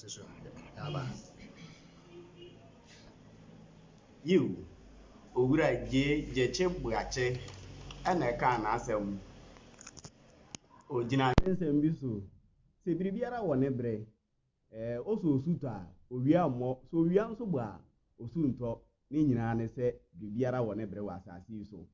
Yɛate so. Yɛaba. Yiw, Owura Gyei Gyekye Boakye na ɛkaa n'asɛm. Ogyina ne nsɛm bi so sɛ biribiara wɔ ne bere. Ɛɛ, ɔsɔ osu tɔ a, owia mmɔ. Sɛ owia nso bɔ a, osu ntɔ. Ne nyinaa ne sɛ biribiara wɔ ne bere wɔ asase yi so.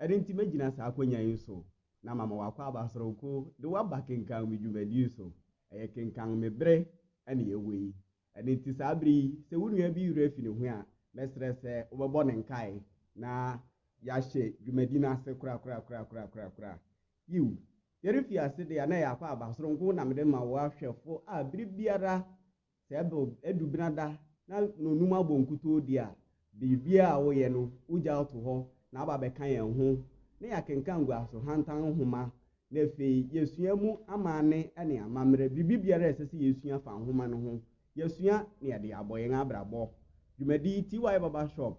Ɛno nti mɛgyina saa akwanya yi so na mama w'akwaaba soronko de wo aba Kenkan Me dwumadi so. Ɛyɛ Kenkan Me bere na yɛwɔ yi. Ɛno nti saa bere yi, sɛ wo nua bi werɛ afi ne ho a, mɛsrɛ sɛ wobɛbɔ no nkae na yɛahyɛ dwumadi no ase korakorakorakorakorakora. Yiw, yɛrefi ase de a, na ɛyɛ akwaaba soronko na mede ma wo ahwɛfo a bere biara Sɛ ɛbɔ du benada na nnɔnnum abɔ nkutoo di a, biribiara a woyɛ no, wugyaw to hɔ na aba abɛka yɛn ho na yɛakenkan nguaso hantan nhoma, na afei yɛasua mu amanne ne amammerɛ, biribi biara a ɛsɛ sɛ yesua fa nhoma no ho, yɛasua na yɛde abɔ yɛn abrabɔ. Dwumadi yi, TY Barber Shop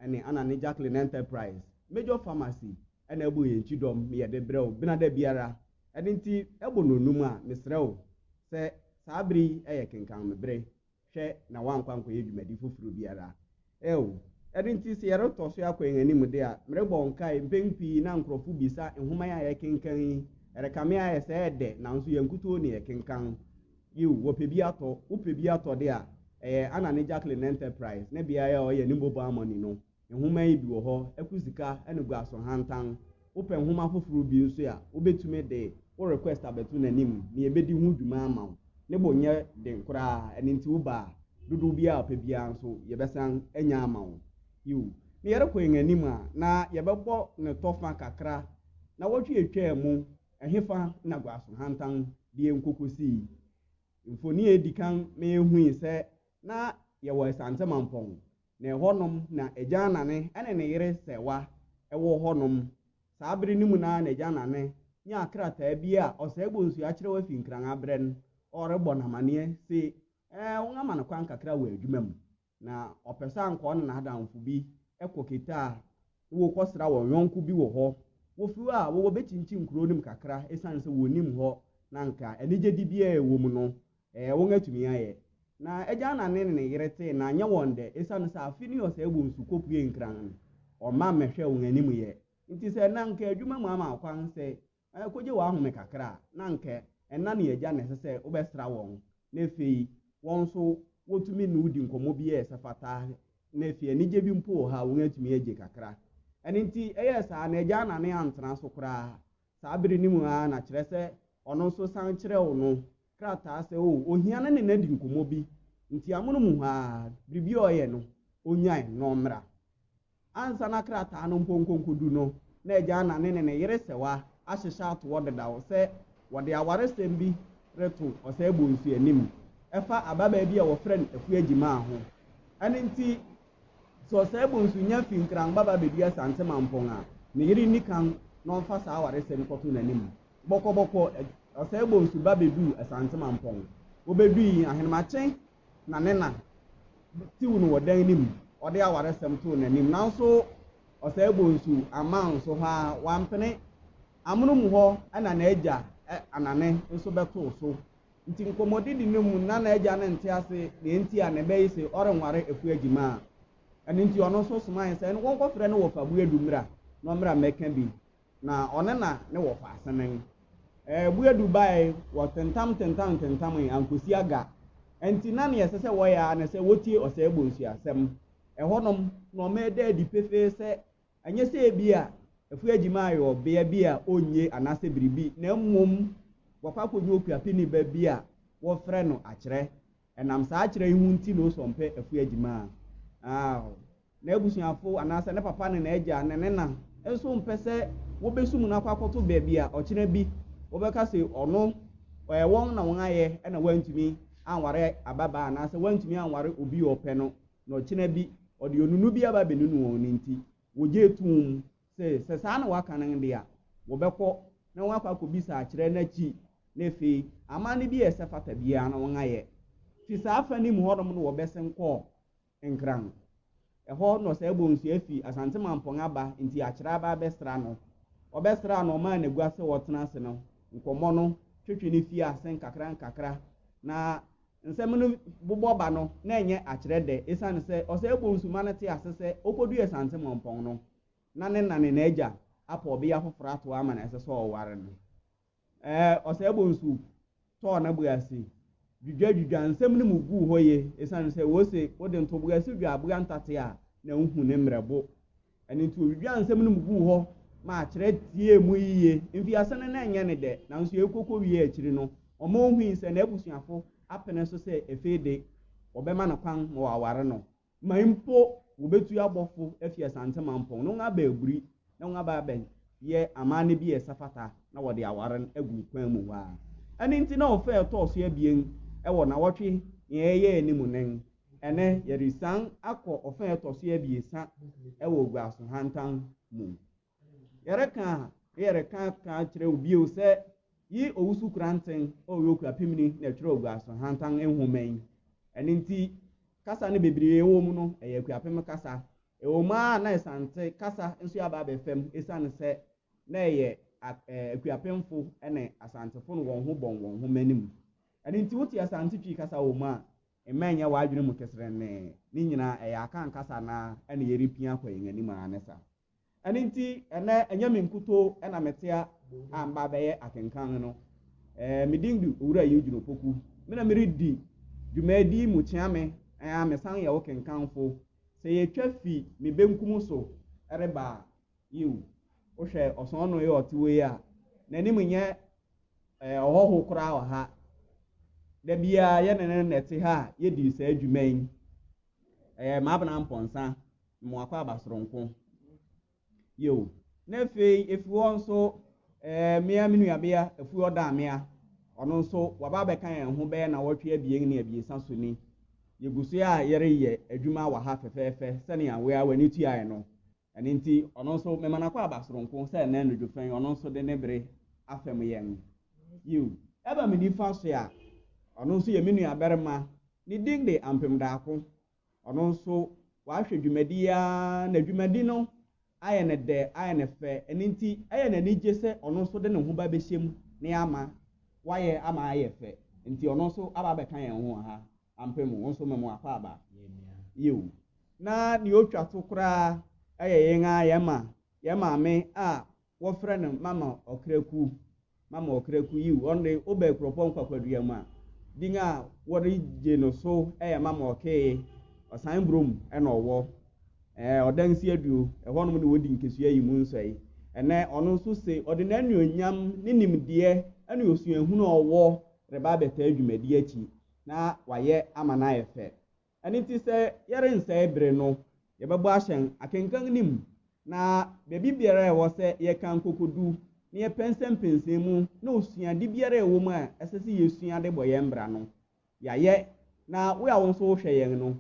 ne Anna ne Jacqueline Enterprise, Major Pharmacy na ɛbɔ yɛn kyidɔm na yɛde brɛ wo benada biara. Ɛno nti, ɛbɔ nnɔnnum a, mesrɛ wo sɛ Saa bere yi yɛ kenkan me bere, hwɛ na woankɔ ankɔyɛ dwumadi foforo biara. Eo, ɛno nti sɛ yɛretɔ so akɔ yɛn anim de a, merebɔ nkae, mpɛn pii na nkurɔfo bisa nhoma yi a yɛkenkan yi, ɛrekame ayɛ sɛ ɛyɛ dɛ, nanso yɛn nkutoo na yɛkenkan. Yiw, wɔpɛ bi atɔ. Wopɛ bi atɔ de a, ɛyɛ Anna ne Jacqueline Enterprise ne beae a ɔyɛ ne mobile money no. Nhoma yi bi wɔ hɔ, Akusika ne Guaso Hantan. Wopɛ nhoma foforo bi nso a, wobetumi de wo request abɛto n'anim na yebedi ho dwuma ama wo. Ne bo nyɛ den koraa, ɛno nti woba a, dodow biara a wopɛ biara nso, yɛbɛsan anya ama wo. Yiw, na yɛrekɔ yɛn anim a, na yɛbɛbɔ no tɔfa kakra. Nnawɔtwe a etwaa mu, ɛhefa na Guaso Hantan de yɛn kokosii? Mfoni a edi kan ma yehui sɛ na yɛwɔ Asante Mampɔn, na ɛhɔnom na Agya Anane ne ne yere Sɛwa wɔ hɔnom. Saa bere no mu no ara na Agya Anane nyaa krataa bi a Ɔsɛe Bonsu akyerɛw afi Nkran abrɛ no, ɔrebɔ no amanneɛ se wɔama no kwan kakra wɔ adwuma mu, na ɔpɛ sɛ anka ɔne n'adamfo bi kɔ Ketaa na wɔkɔsra wɔn yɔnko bi wɔ hɔ. Wofi hɔ a, wɔbɛkyinkyin kurow no mu kakra esiane sɛ wɔnnim hɔ na anka anigyede biara a ɛwɔ mu no, wɔatumi ayɛ. Na agya na ne ne yere tee na anyɛ wɔn dɛ esiane sɛ afe no yɛ ɔsɛe wɔ nsu kɔpue Nkran no, ɔmma mmɛhwɛ wɔn anim yɛ. Nti sɛ na anka adwuma mu ama wo kwan sɛ kogye w'ahome kakra a, na anka ɛna ne agya na ɛsɛ sɛ wobɛsra wɔn, na afei wɔn nso wotumi ne wo di nkɔmmɔ bi a ɛsɛ fata, na afei anigye bi mpo wɔ hɔ a wɔatumi agye kakra. Ɛno nti ɛyɛɛ saa na agya na ne antena so koraa. Saa bere no mu ara na kyerɛ sɛ ɔno nso san kyerɛw no krataa sɛ o, ohia no ne no adi nkɔmmɔ bi, nti amono mu hɔ ara, biribi a ɔyɛ no, onyae na ɔmmra. Ansa na krataa no mpo nkonkodu no, na agya Anane ne ne yere Sɛwa ahyehyɛ ato hɔ dedaw sɛ wɔde awaresɛm bi reto Ɔsɛe Bonsu anim. Ɛfa ababaa bi a wɔfrɛ no Akua Gyimaa ho. Ɛno nti, sɛ Ɔsɛe Bonsu nya fi Nkran ba ba bedu Asante Mampɔn a, ne yere nni kan na ɔmfa saa awaresɛm kɔto n'anim. Bɔkɔbɔkɔ, Ɔsɛe Bonsu ba beduu Asante Mampɔn. Obedui Ahenemakye na ne na tiw no wɔ dan no mu, ɔde awaresɛm too n'anim. Nanso Ɔsɛe Bonsu amma anso hɔ ara, wampene. Amono mu hɔ na n'agya Anane nso bɛtoo so. Nti nkɔmmɔdidi no mu na n'agya no nte ase nea enti a ne ba yi se ɔrenware Afua Gyimaa. Ɛno nti ɔno nso somae sɛ wɔnkɔfrɛ ne wɔfa Buadu mmra na ɔmmra mmɛka bi. Na ɔne na ne wɔfa asenen. Buadu bae, wɔtentam tentam tentamee ankosi aga. Ɛnti na nea ɛsɛ sɛ wɔyɛ ara ne sɛ wotie Ɔsɛe Bonsu asɛm. Ɛhɔnom na ɔma ɛda adi pefee sɛ ɛnyɛ sɛ ebia Afua Gyimaa yɛ ɔbea bi a onnye anaasɛ biribi, na mmom wakɔ akonya okuapeni ba bi a wɔfrɛ no Akyerɛ. Ɛnam saa Akyerɛ yi ho nti na Osɔmpɛ Afua Gyimaa. Aw. N'abusuafo anaasɛ ne papa ne n'agya ne ne na nso mpɛ sɛ wobesum no akɔ akɔto baabi a ɔkyena bi wɔbɛka se ɔno ɔyɛ wɔn na wɔn ayɛ na wantumi anware ababaa anaasɛ wantumi anware obi a ɔpɛ no na ɔkyena bi ɔde onunu bi aba abenunu wɔn no nti, wogye toom se sɛ saa na waka no de a, wɔbɛkɔ na wɔakɔ akɔbisa akyerɛ n'akyi na afei amanne bi a ɛsɛ fata biara no wɔayɛ. Fi saa fa no mu hɔnom no wɔbɛsen kɔɔ Nkran. Ɛhɔ na ɔsɛe Bonsu afi Asante Mampɔn aba nti akyerɛ aba abɛsra no. Ɔbɛsraa no ɔmaa no agua sɛ ɔtena ase no, nkɔmmɔ no twetwe no fii ase nkakrankakra na. Nsɛm no bobɔ ba no, na ɛnyɛ akyerɛ dɛ, esiane sɛ Ɔsɛe Bonsu ma no te ase sɛ okodu Asante Mampɔn no, na ne na ne n'agya apɛ ɔbea foforo ato ama no a ɛsɛ sɛ ɔware no. Ɛɛ, Ɔsɛe Bonsu tɔɔ ne bo ase dwidwadwidwaa nsɛm no mu guu hɔ ye, esiane sɛ wose wode ntoboase dwa aboa ntate a, na wuhu ne mmerɛbo. Ɛno nti odwidwaa nsɛm no mu guu hɔ ma akyerɛ tiee mu yiye. Mfiase no na ɛnyɛ no dɛ, nanso ekokowiee akyiri no, ɔma ohui sɛ n'abusuafo apene so sɛ afei de wɔbɛma no kwan ma waware no, ma mpo wobetu abɔfo afi Asante Mampɔn na wɔaba Aburi na wɔaba abɛyɛ amanne bi a ɛsɛ fata na wɔde aware no agu kwan mu hɔ ara. Ɛno nti na ɔfɛ a ɛtɔɔ so abien wɔ nnawɔtwe nea ɛyɛɛ anim nen. Ɛnnɛ, yɛresian akɔ ɔfã a ɛtɔ so abiɛsa wɔ Oguaso-Hantan mu. Yɛreka a, na yɛreka ka akyerɛ wo bio sɛ yi Owusu Koranteng a ɔyɛ Okuapemni na ɛtwerɛ Oguaso-Hantan nwoma yi. Ɛno nti, kasa no bebree ɛwɔ mu no, ɛyɛ Akuapem kasa. Ɛwɔ mu ara na Asante kasa nso aba abɛfam esiane sɛ na ɛyɛ Akuapemfo ne Asantefo no wɔn ho bɔn wɔn ho anim. Ɛno nti, wote Asante Twi kasa wɔ mu a, Mma ɛnyɛ w'adwene mu keserenee. Ne nyinaa, ɛyɛ aka ankasa anaa ɛna yɛrepia akɔ yɛn anim ara ne sa. Ɛno nti, ɛnnɛ, ɛnyɛ me nkutoo na mete a a mba abɛyɛ akenkan no. Ɛɛ, me din de Owura Eugene Opoku. Me na meredi dwumadi yi mu kyeame, ɛɛ, mesan yɛ wo kenkanfo. Sɛ yɛtwa fi me benkum so reba a, yiw, wohwɛ ɔsɔɔnɔ yi a ɔte hɔ yi a, n'anim nyɛ Ɛyɛ ɔhɔho koraa wɔ ha. Da biara yɛne no na ɛte ha a yɛdi saa dwuma yi. Ɛyɛ Maabena Mpɔnsa, Mmoakɔ Aba Soronko. Yo. Na afei efi hɔ nso ɛɛ mmea me nuabea Afuo Ɔdaamea, ɔno nso waba abɛka yɛn ho bɛyɛ nnawɔtwe abien ne abiɛsa so ni. Yɛgu so a yɛreyɛ adwuma wɔ ha fɛfɛɛfɛ sɛnea wo ara w'ani tuae no. Ɛno nti, ɔno nso, mema no akwaaba soronko sɛ ɛnnɛ anadwo fã yi ɔno nso de ne bere afɛm yɛn. Yiw, ɛba me nifa so a, ɔno nso yɛ me nuabarima. Ne din de Ampem Daako. Ɔno nso, wahwɛ dwumadi yi ara na dwumadi no ayɛ no dɛ, ayɛ no fɛ. Ɛno nti, ɛyɛ no anigye sɛ ɔno nso de ne ho ba bɛhyɛ mu na yɛama wayɛ ama ayɛ fɛ. Nti ɔno nso aba abɛka yɛn ho wɔ ha. Ampem, wo nso mema wo akwaaba. Yiw. Na nea otwa to koraa yɛ yɛn ara yɛn ma, yɛn maame a wɔfrɛ no Mama Ɔkraku. Mama Ɔkraku, yiw, ɔno de, woba Akuropɔn Kwakwadua mu a, din a wɔde gye no so yɛ Mama Ɔkee. Ɔsan Brom na ɔwɔ. Ɛɛ, Ɔdansi Aduo, ɛhɔnom na wɔdi nkesua yi mu nsɔe. Ɛnnɛ, ɔno nso se ɔde n'anuonyam ne nimdeɛ ne osuahunu a ɔwɔ reba abɛtaa dwumadi akyi na wayɛ ama no ayɛ fɛ. Ɛno nti sɛ yɛrensɛe bere no, yɛbɛbɔ ahyɛn akenkan no mu, na baabi biara a ɛwɔ sɛ yɛka nkokodu na yɛpɛnsɛmpɛnsɛn mu na osuade biara a ɛwɔ mu a ɛsɛ sɛ yesua de bɔ yɛn bra no, yɛayɛ. Na wo a wo nso wohwɛ yɛn no,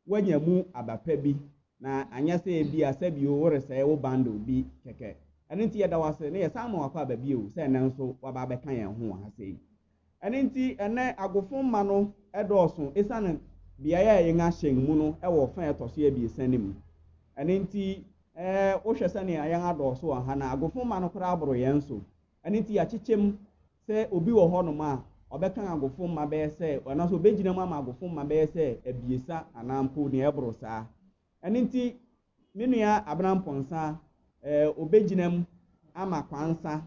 woanya mu aba pa bi, na anyɛ sɛ ebia sɛbio woresɛe wo bundle bi kɛkɛ. Ɛno nti yɛda wo ase na yɛsan ma w'akwaaba bio sɛ ɛnnɛ nso woaba abɛka yɛn ho wɔ ha sei. Ɛno nti ɛnnɛ agofo mma no dɔɔso esiane beae a yɛn ahyɛn mu no wɔ fa a ɛtɔ so abiɛsa no mu. Ɛno nti ɛɛ wohwɛ sɛnea yɛn adɔɔso wɔ ha no a, agofo mma no koraa boro yɛn so. Ɛno nti yɛakyekyɛ mu sɛ obi wɔ hɔnom a, ɔbɛka agofo mma bɛyɛ sɛ, anaasɛ obegyina mu ama agofo mma bɛyɛ sɛ abiɛsa anaa mpo nea ɛboro saa. Ɛno nti, me nua Abena Mpɔnsa, ɛɛ, obegyina mu ama Kwansa.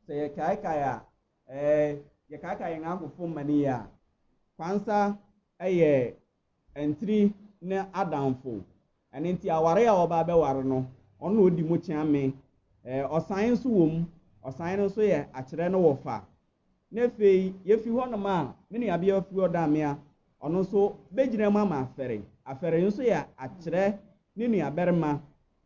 Sɛ yɛkaekae a, ɛɛ, yɛkaekae yɛn agofo mma no yie a, Kwansa yɛ Antiri ne adamfo. Ɛno nti aware a wɔba abɛware no, ɔno na odi mu kyeame. Ɛɛ, ɔsan nso wɔ mu. Ɔsan no nso yɛ akyerɛ no wɔfa. Na afei, yɛfi hɔnom a, me nuabea Afuo-Ɔdammea, ɔno nso bɛgyina mu ama Afɛre. Afɛre nso yɛ akyerɛ ne nuabarima.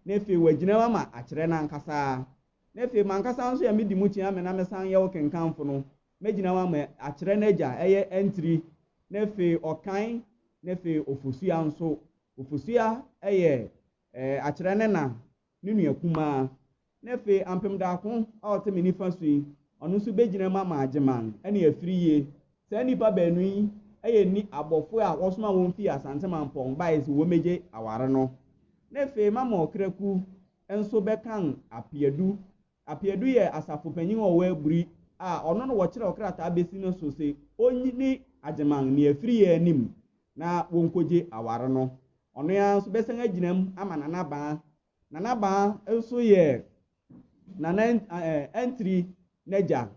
Na afei wagyina mu ama akyerɛ no ankasa. Na afei, m'ankasa nso a medi mu kyeame na mesan yɛ wo kenkanfo no, Mɛgyina hɔ ama akyerɛ n'agya, ɛyɛ Antiri, na afei Ɔkan, na afei Ofosua nso. Ofosua yɛ akyerɛ ne na, ne nua kumaa. Na afei Ampem Daako a ɔte me nifa so yi, ɔno nso bɛgyina mu ama Agyeman ne Afriyie. Saa nnipa baanu yi yɛ ni abɔfoɔ a wɔsoma wɔn fii Asante Mampɔn baeɛ sɛ wɔmmɛgye aware no. Na afei Mama Ɔkraku nso bɛkan Apeadu Apeadu yɛ asafo panyin a ɔwɔ Aburi a ɔno na wɔkyerɛw krataa besi no so se onyi ne Agyeman ne afiri yɛn anim na wɔnkɔgye aware no. Ɔno ara nso bɛsan agyina mu ama Nana Baa. Nana Baa nso yɛ Nana Antiri n'agya.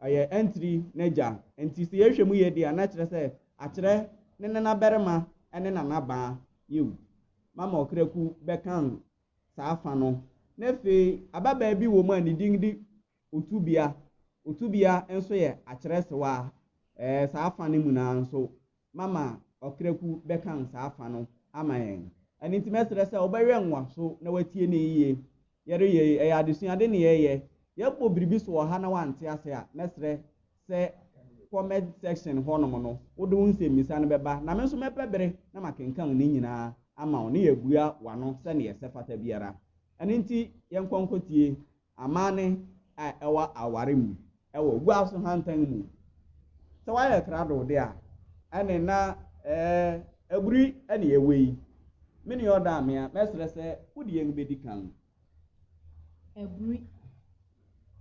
Ɔyɛ Antiri n'agya. Nti sɛ yɛhwɛ mu yie deɛ a, na kyerɛ sɛ Akyerɛ ne nenabarima ne Nana Baa. Yiw, Mama Ɔkraku bɛkan saa fa no. Na afei ababaa bi wɔ mu a ne din de Otubea. Otubea nso yɛ akyerɛsewaa. Ɛɛ, saa fa no mu no ara nso, mama Ɔkraku bɛkan saa fa no ama yɛn. Ɛno nti mɛsrɛ sɛ wobɛwɛn w'aso na woatie no yiye. Yɛreyɛ yi, ɛyɛ adesuade na yɛreyɛ. Yɛbɔ biribi so wɔ ha na woante ase a, mɛsrɛ sɛ comment section hɔnom no, wode wo nsɛmmisa no bɛba, na me nso mɛpɛ bere na makenkan ne nyinaa ama wo, na yɛabua w'ano sɛnea ɛsɛ fata biara. Ɛno nti, yɛnkɔ nkɔtie amanne a ɛwɔ aware mu wɔ Guaso hantan mu. Sɛ woayɛ krado de a, ɛne na ɛɛ aburi na yɛwɔ yi. Me nua Ɔdaamea, mɛsrɛ sɛ wode yɛn bɛdi kan. Aburi.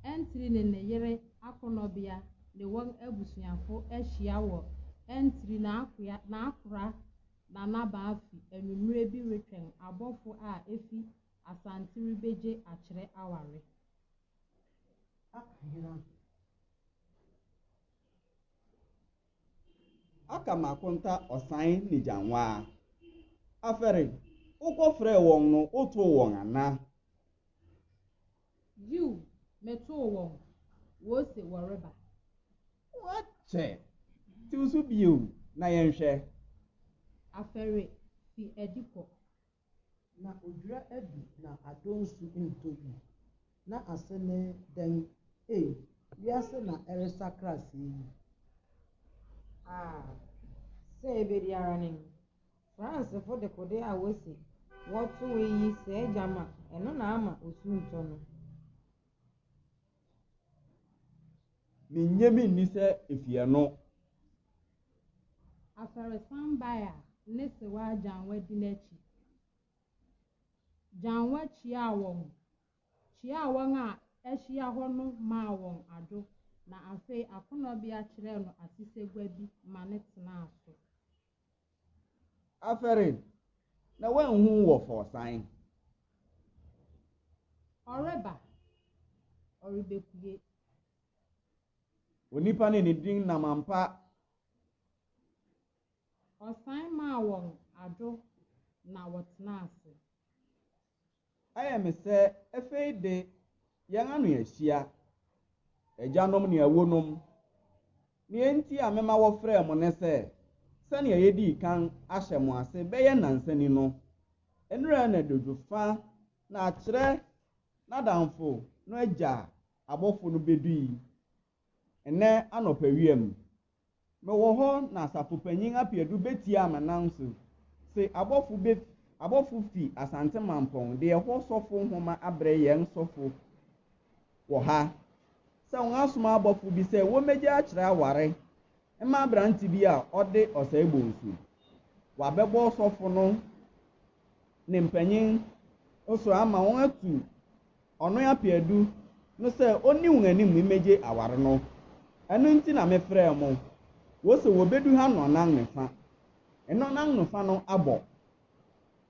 Antiri ne ne yere Akɔnnɔbea ne wɔn abusuafo ahyia wɔ Antiri n'akoa n'akora Nanabaa fi anwummere bi retwɛn abɔfo a efi Asante rebegye akyerɛ aware. Aka hena? Aka m'akonta ɔsan ne gyanwaa. Afɛre, wokɔfrɛɛ wɔn no wotoo wɔn ana? Yiw, metoo wɔn. Wose wɔreba. Woakyɛ! Tew so bio na yɛnhwɛ. Afɛre, fi adi kɔ. Na odwira adu na adɔ nsu ntɔ yi, na ase ne dɛn ei, wiase na ɛresakra sɛɛ yi. Ah, sɛ ebedi ara nen. Fransefo dekode a wose wɔtowee yi sɛɛ gyama ɛno na ama osu ntɔ no. Minnye minni sɛ efi ɛno. Afɛresan bae a ne sewaa Gyanwa di n'akyi. Gyanwa kyiaa wɔn kyiaa wɔn a ahyia hɔ no maa wɔn adwo na afei Akonɔbea kyerɛɛ no asesegua bi ma no tenaa so. Afɛre, na woanhu wɔ fɔɔsan. Ɔreba, ɔrebepue. Onipa ne ne din nam ampa. Ɔsan maa wɔn adwo na wɔtenaa ase. Ɛyɛ me sɛ afei de yɛn ano ahyia, agyanom ne awonom. Nea enti a mema wɔfrɛɛ mo ne sɛ, sɛnea yedii kan ahyɛ mo ase bɛyɛ nnansa ni no, nnora anadwo fa na akyerɛ n'adamfo no agya abɔfo no bedui nnɛ anɔpa wia mu. Mewɔ hɔ na asafo panyin Apeadu betiaa me nan so se abɔfo be abɔfo fi Asante Mampɔn de ɛhɔ sɔfo nhoma abrɛ yɛn sɔfo wɔ ha sɛ wɔasoma abɔfo bi sɛ wɔmmegye akyerɛ aware mma aberante bi a ɔde ɔsɛe bonsu. Wɔabɛbɔ sɔfo no ne mpanyin so ama wɔatu ɔno Apeadu no sɛ onni wɔn anim mmegye aware no. Ɛno nti na mefrɛɛ mo. Wose wobedu ha nnɔnnan ne fa. Nnɔnnan ne fa no abɔ.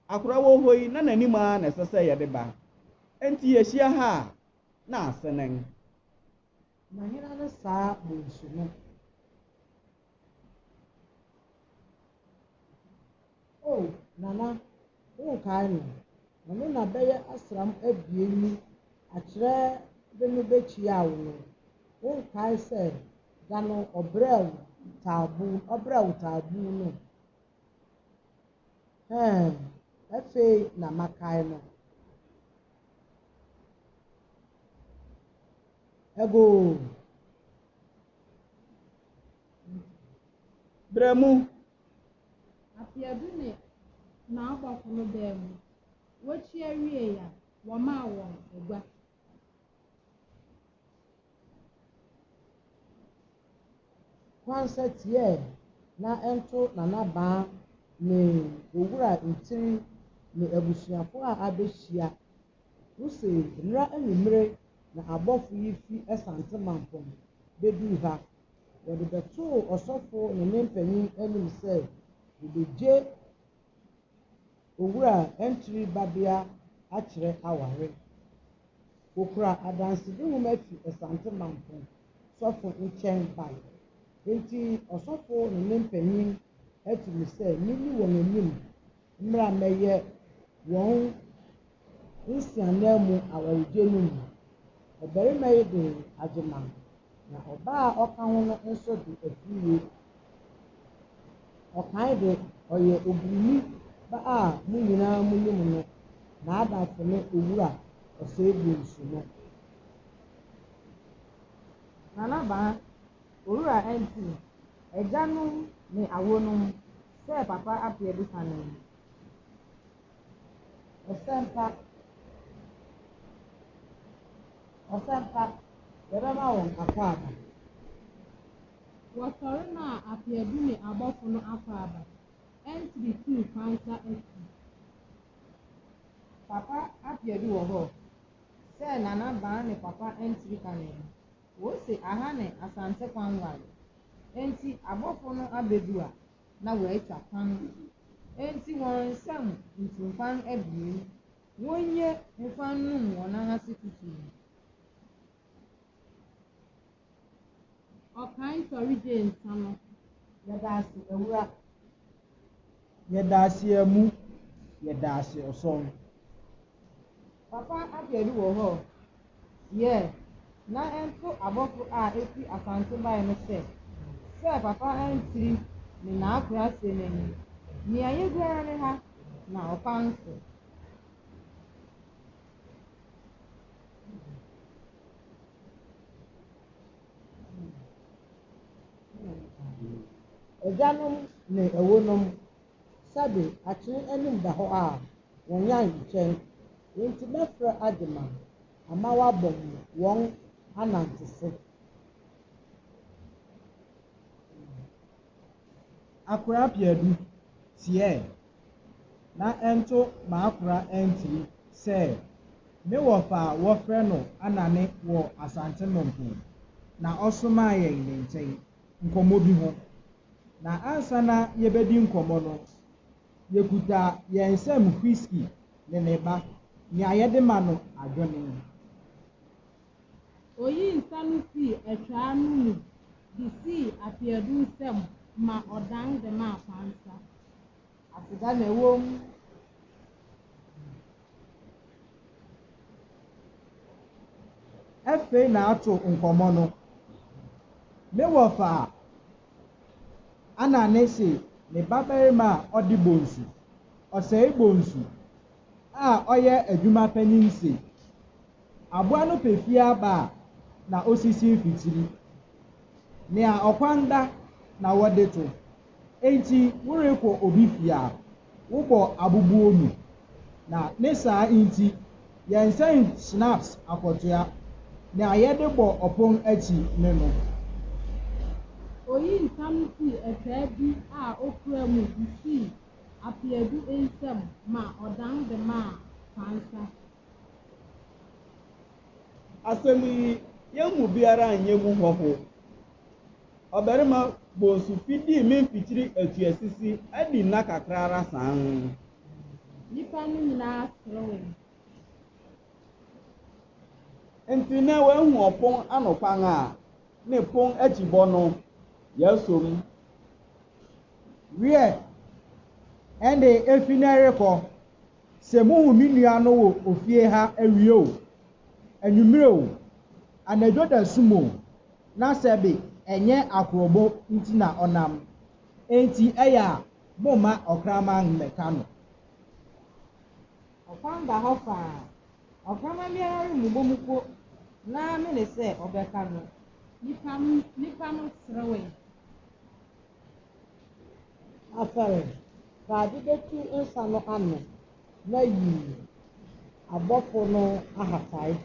Akora wɔ hɔ yi, na n'anim ara na ɛsɛ sɛ yɛde ba. Enti yehyia ha a, na ase nen. Na hena ne saa bonsu no? Oh, Nana, wonkae no? Ɔno na bɛyɛ asram abien ni akyerɛ de no bekyiaa wo no. Wonkae sɛ da no ɔbrɛɛ wo taabu, ɔbrɛɛ wo taabu no? Hɛɛ, afei na makae no. Agoo! Brɛ mu. Apeadu ne n'abɔfo no baa mu. Wokyia wiei a, wɔmaa wɔn agua. Kwansa tiɛɛ na ɛnto Nana Baa ne Owura Ntiri ne abusuafo a abehyia. Wose nnora anwummere na abɔfo yi fi Asante Mampong beduu ha. Wɔde bɛtoo ɔsɔfo ne ne mpanyin anim sɛ wobegye Owura Antiri babea akyerɛ aware. Wokura adansedi nhoma fi Asante Mampong sɔfo nkyɛn bae. Enti ɔsɔfo ne ne mpanyin atu me sɛ minni wɔn anim mmra mmɛyɛ wɔn nsiananmu awaregye no mu. Ɔbarima yi de Agyeman, na ɔbaa a ɔka ho no nso de Afriye. Ɔkae de, ɔyɛ Oburoni ba a mo nyinaa munim no, n'adamfo ne Owura Osei Bonsu no. Nana Baa, Owura Antwi, agyanom ne awonom, sɛ Papa Apeadu ka no yi. Ɔsɛmpa, Ɔsɛmpa, yɛbɛma wɔn akwaaba. Wɔsɔre maa Apeadu ne abɔfo no akwaaba. Antwi tuu Kwansa akyi. Papa Apeadu wɔ hɔ? Sɛ Nana Baa ne Papa Antwi ka no yi, wose aha ne Asante kwan ware. Enti abɔfo no abedu a, na wɔatwa kwan. Enti wɔn nsam ntumpan abien, wonnye mfa nnum wɔn nan ase tutuw. Ɔkan sɔre gyee nsa no. Yɛda ase, Awura. Yɛda ase Amu, yɛda ase Ɔsɔn. Papa Apeadu wɔ hɔ yɛ na ɛnto abɔfo a efi Asante bae no sɛ, sɛ Papa Antiri ne n'akora se no ni, nea yegu ara ne ha, na ɔkwan so. Agyanom ne ɛwonom, sɛbe akyene anim da hɔ a, wɔnyan nkyɛn. Enti mɛfrɛ Agyeman ama wabɔ mo wɔn anantefo. Akora Apeadu, teɛ na ɛnto m'akora antiri sɛ me wɔfa a wɔfrɛ no Anane wɔ Asante Mampong na ɔsomaa yɛn ne nkyɛn nkɔmmɔ bi ho. Na ansa na yɛbɛdi nkɔmmɔ no, yɛkuta yɛn nsam whiskey ne ne ba, nea yɛde ma no adwene. Oyii nsa no fii atwaa no mu de sii Apeadu nsam ma ɔdan de maa Kwansa. Aseda na ɛwom. Afei na ato nkɔmmɔ no. Me wɔfa Anane se ne babarima a ɔde Bonsu, Ɔsɛe Bonsu, a ɔyɛ adwuma panyin se, Aboa no pɛ fie aba a na osisi mfikyiri. Nea ɔkwan da na wɔde to. Enti worekɔ obi fie a, wobɔ aboboɔ mu. Na ne saa nti, yɛnsɛn schnapps akɔtoa. Nea yɛde bɔ ɔpon akyi ne no. Oyii nsa no fii atwaa bi a okura mu de sii Apeadu nsam ma ɔdan de maa Kwansa. Asɛm yi, yɛn mu biara nyɛ mu hɔho. Ɔbarima Bonsu fi dii me mfikyiri atuasisi adi nna kakra ara sann. Nnipa no nyinaa serewee. Enti nnɛ wɔahu ɔpon ano kwan a ne pon akyi bɔ no, yɛasɔ mu. Wiɛ, ɛnde efi nnɛ rekɔ, Sɛ muhu me nua no wɔ ofie ha awia o, anwummere o, anadwo dasum o, na sɛbe ɛnyɛ akorɔbɔ nti na ɔnam, enti ɛyɛ a momma ɔkraman mmɛka no. Ɔkwan da hɔ faa. Ɔkraman biara remmobɔ mu po na mene sɛ ɔbɛka no. Nnipa no serewee. Afɛre, fa ade betu nsa no ano na yi abɔfo no ahatae.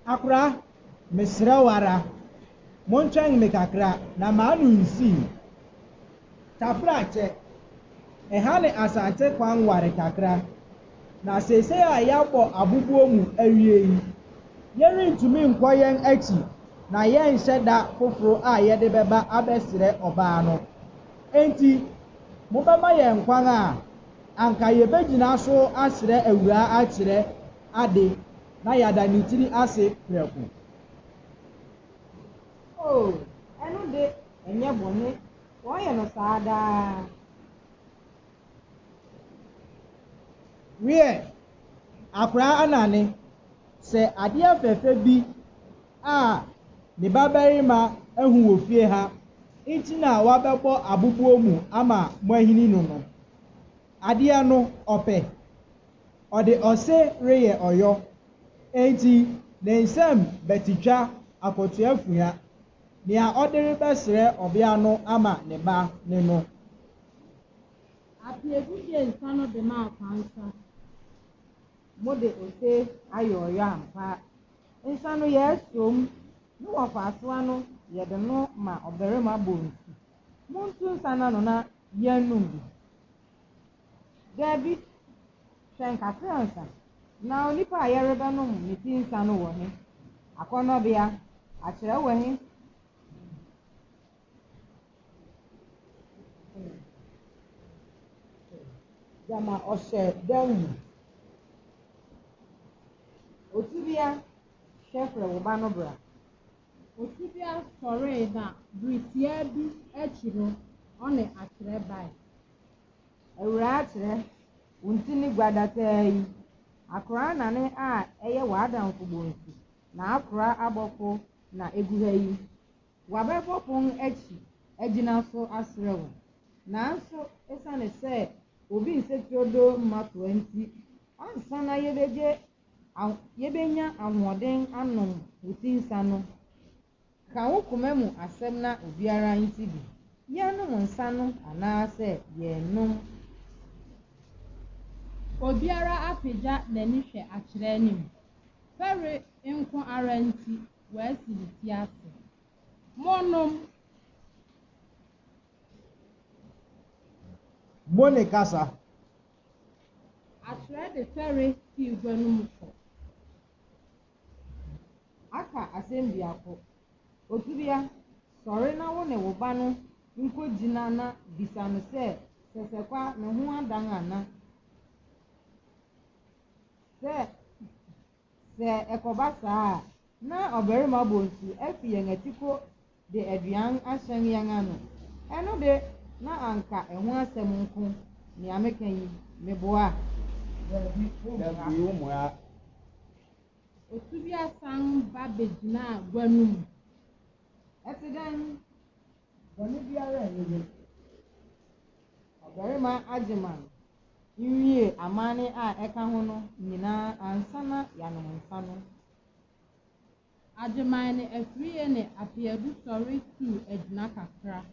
Akora, mesrɛ wo ara, montwɛn me kakra na m'ano nsii. Tafra kyɛ, ɛha ne Asante kwan ware kakra, na seesei a yɛabɔ aboboɔ mu awie yi, yɛrentumi nkɔ yɛn akyi. Na yɛnhyɛ da foforo a yɛde bɛba abɛsrɛ ɔbaa no. Enti, mobɛma yɛn kwan a, anka yebegyina so asrɛ awuraa akyerɛ ade na yɛada ne tiri ase prɛko. Oo, ɛno de, ɛnyɛ bɔne. Wɔyɛ no saa daa. Wiɛ, akoraa anane, sɛ adeɛ fɛfɛ bi a ne babarima ahu wɔ fie ha nti na wabɛbɔ aboboɔ mu ama moahini no no. Adeɛ no, ɔpɛ. Ɔde ɔse reyɛ ɔyɔ, enti ne nsam bɛtwitwa akɔtoa fua, nea ɔde rebɛsrɛ ɔbea no ama ne ba ne no. Apiadu gyee nsa no de maa Kwansa. Mode ose ayɛ ɔyɔ ampa. Nsa no yɛ asom, ne wɔfaasoa no yɛde no ma ɔbarima bonsu. Monto nsa no ano na yɛnnom bi. Dabi, twɛn kakra ansa. Na onipa a yɛrebɛnom ne ti nsa no wɔ he? Akɔnnɔbea, akyerɛ wɔ he? Gyama ɔhyɛ dan mu. Otubia, hwɛ frɛ wo ba no bra. Otubia sɔree na bere tiaa bi akyi no, ɔne Akyerɛ bae. Awuraa Akyerɛ, wo nti ne guadataa yi. Akora Nane a ɛyɛ w'adamfo Bonsu na akora abɔfo na egu ha yi. Wɔabɛbɔ pon akyi agyina so asrɛ wo. Nanso esiane sɛ obi nsɛ turodoo mma toa nti, ansa na yebegye yebenya ahoɔden anom wo ti nsa no, ka wo koma mu asɛm na obiara nte bi. Yɛnnom nsa no anaasɛ yɛnnom? Obiara apagya n'ani hwɛ Akyerɛ anim. Fɛre nko ara nti, wasi ne ti ase. Monnom! Mo ne kasa. Akyerɛ de fɛre fii gua no mu kɔ. Aka asɛm biako. Otubia, sɔre na wo ne wo ba no nkogyina na bisa no sɛ sɛsɛkwa ne ho adan ana. Sɛ sɛ ɛkɔba saa a, na ɔbarima bonsu afi yɛn atiko de aduan ahyɛn yɛn ano. Ɛno de, na anka ɛho asɛm nko. Nea meka yi, meboa? Dabi, wommoa. Dabi, wommoa. Otubia san ba begyinaa gua no mu. Ɛte dɛn? Bɔne biara nni ho. Ɔbarima Agyeman nwie amanne a ɛka ho no nyinaa ansa na yɛanom nsa no. Agyeman ne Afriyie ne Apeadu sɔre tuu agyina kakra.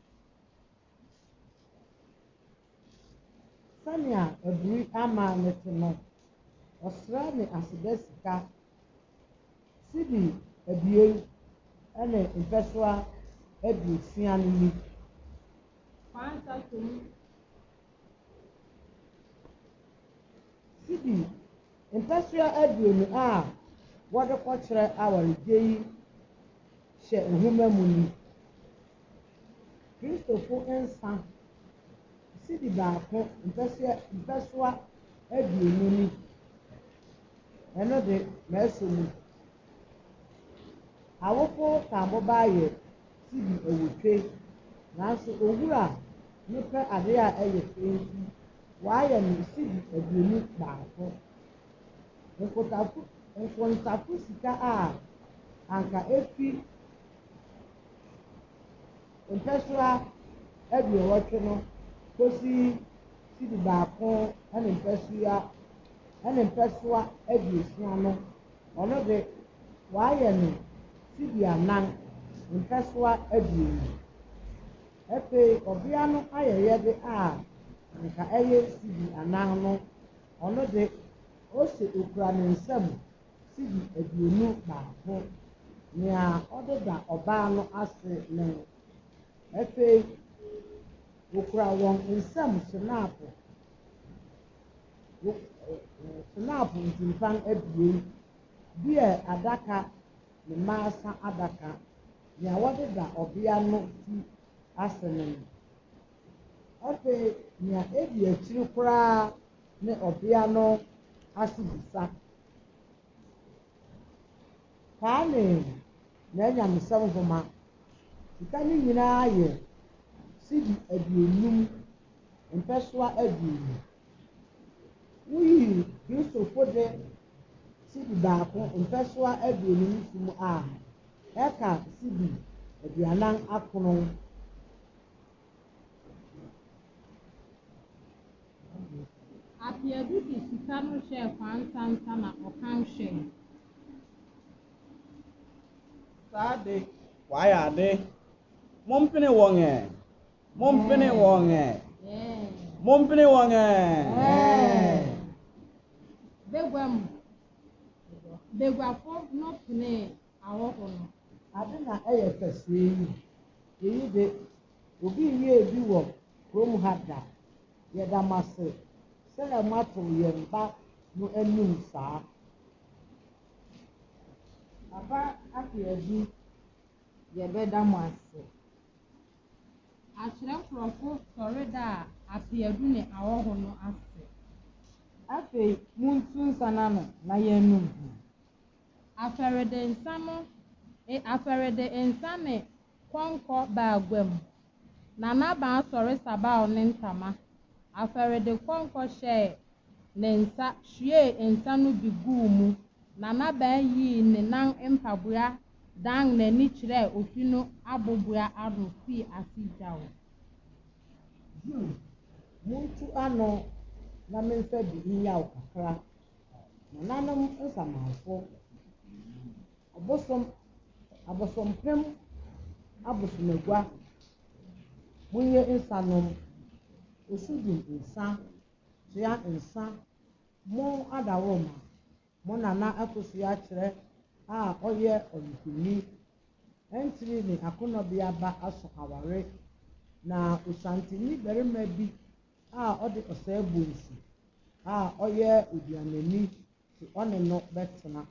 Sɛnea aburi amanne te no, ɔsrɛ me aseda sika sidi 2 ne mpɛsoa 60 no ni. Kwansa sɔ mu. Sidi mpɛsoa 20 a wɔde kɔkyerɛ awaregye yi hyɛ nhoma mu ni. Kristofo nsa sidi 1 mpɛsoa 20 ni. Ɛno de, masɔ mu. Awofo kamboba yɛ sidi 8, nanso owura no pɛ ade a ɛyɛ fɛ nti, wayɛ no sidi 21. Nkontafo sika a anka efi mpɛsoa 80 no kosi sidi 1 ne mpɛsoa 60 no, ɔno de, wayɛ no sidi 4 mpɛsoa 20. Afei ɔbea no ayɛyɛde a anka ɛyɛ sidi 4 no, ɔno de, ose okura ne nsam sidi 21, nea ɔde da ɔbaa no ase ne. Afei okura wɔn nsam hyenaapo ntimpan 2, beer adaka ne mmaasa adaka. Nea wɔde da ɔbea no ti ase ne no. Afei nea edi akyiri koraa ne ɔbea no asebisa. Kaa ne n'anyamesɛm nhoma. Sika no nyinaa yɛ sidi 50 mpɛsoa 20. Woyi Kristofo de sidi 1 mpɛsoa 20 no fi mu a, ɛka sidi 49. Apeadu de sika no hyɛɛ Kwansa nsa na ɔkan hwɛe. Saa de, wɔayɛ ade. Mompene wɔn ɛ! Mompene wɔn ɛ! Mompene wɔn ɛ! Baguam baguafo no penee ahɔho no. Ade na ɛyɛ fɛ sɛɛ yi. Eyi de, obi nyɛɛ bi wɔ kurom ha da. Yɛda mo ase sɛ moato yɛn ba no anim saa. Papa Apeadu, yɛbɛda mo ase. Akyerɛ nkurɔfo sɔre daa Apeadu ne ahɔho no ase. Afei, muntu nsa no ano na yɛnnom bi. Afɛrede nsa no afɛrede nsa ne kɔnkɔ baa guam. Nanabaa sɔre sabaw ne ntama. Afɛrede kɔnkɔ hyɛɛ ne nsa hwiee nsa no bi guu mu. Nanabaa yii ne nan mpaboa dan n'ani kyerɛɛ ofi no aboboa ano fii ase gyaw. Yiw, muntu ano na memfa bi nnyaw kakra. Nananom nsamanfo, ɔbosom, abosompem abosomagua, monnye nsa nom. Osudum nsa, tua nsa, mo adaworoma, mo nana akosua kyerɛ a ɔyɛ ɔyefoni. Ɛntiri ne akɔnnɔbea ba aso aware, na osanteni barima bi a ɔde ɔsɛe bonsu a ɔyɛ oduanani te ɔne no bɛtena.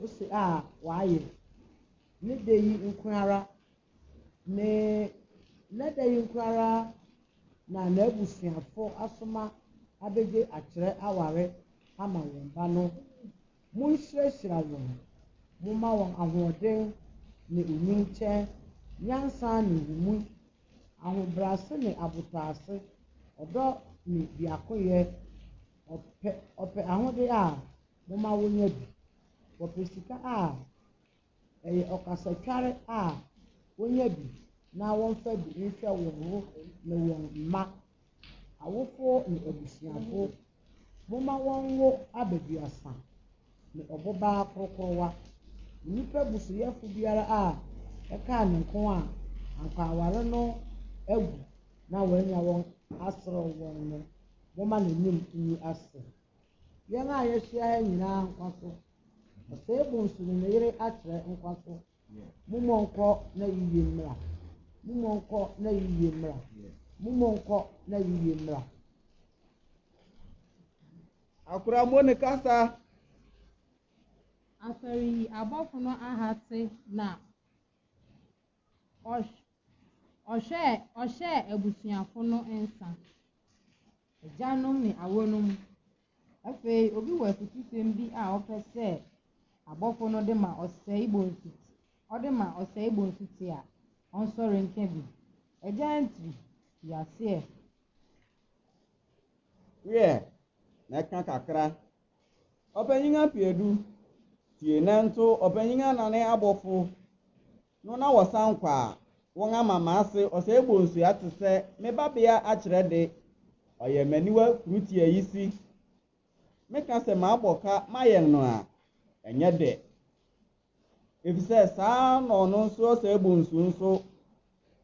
Ose a wayɛ ne da yi nko ara ne ne da yi nko ara na n'abusuafo asoma abegye akyerɛ aware ama wɔn ba no. Monhyirahyira wɔn, momma wɔn ahoɔden ne onyinkyɛ, nyansa ne nhumu, ahobrɛase ne abotɔase, ɔdɔ ne biakoyɛ, ɔpɛ ɔpɛ ahode a momma wonya bi. Wɔpɛ sika a ɛyɛ ɔkasatware a wonya bi na wɔmfa bi nhwɛ wɔn ho ne wɔn mma, awofo ne abusuafo. Momma wɔnwo abaduasa ne ɔbobaa korokorowa. Onipa busuyɛfo biara a ɛkaa ne nko a anka aware no agu na wanya wɔn aserew wɔn no, momma n'anim ngu ase. Yɛn a yɛahyia ha nyinaa nkwa so. Ɔsɛe bonsu ne ne yere akyerɛ nkwa so. Mommɔ nkɔ na yiye mmra. Mommɔ nkɔ na yiye mmra. Mommɔ nkɔ na yiye mmra. Akora mo ne kasa. Afɛre yi abɔfo no ahate na ɔhwɛɛ ɔhyɛɛ abusuafo no nsa. Agyanom ne awonom. Afei, obi wɔ afutusɛm bi a ɔpɛ sɛ abɔfo no de ma ɔsɛe bonsu ɔde ma ɔsɛe bonsu te a, ɔnsɔre nka bi. Agya ntiri, fi aseɛ. Wiɛ, mɛka kakra. Ɔpanyin Apeadu, tie nanto ɔpanyin Anane abɔfo no na wɔsan kɔ a, wɔn ama m'ase ɔsɛe bonsu ate sɛ me babea akyerɛ de, ɔyɛ m'aniwa kurutia yi si. Meka sɛ mabɔ ka mayɛn no a, ɛnyɛ dɛ. Efisɛ saa na ɔno nso ɔsɛe bonsu nso,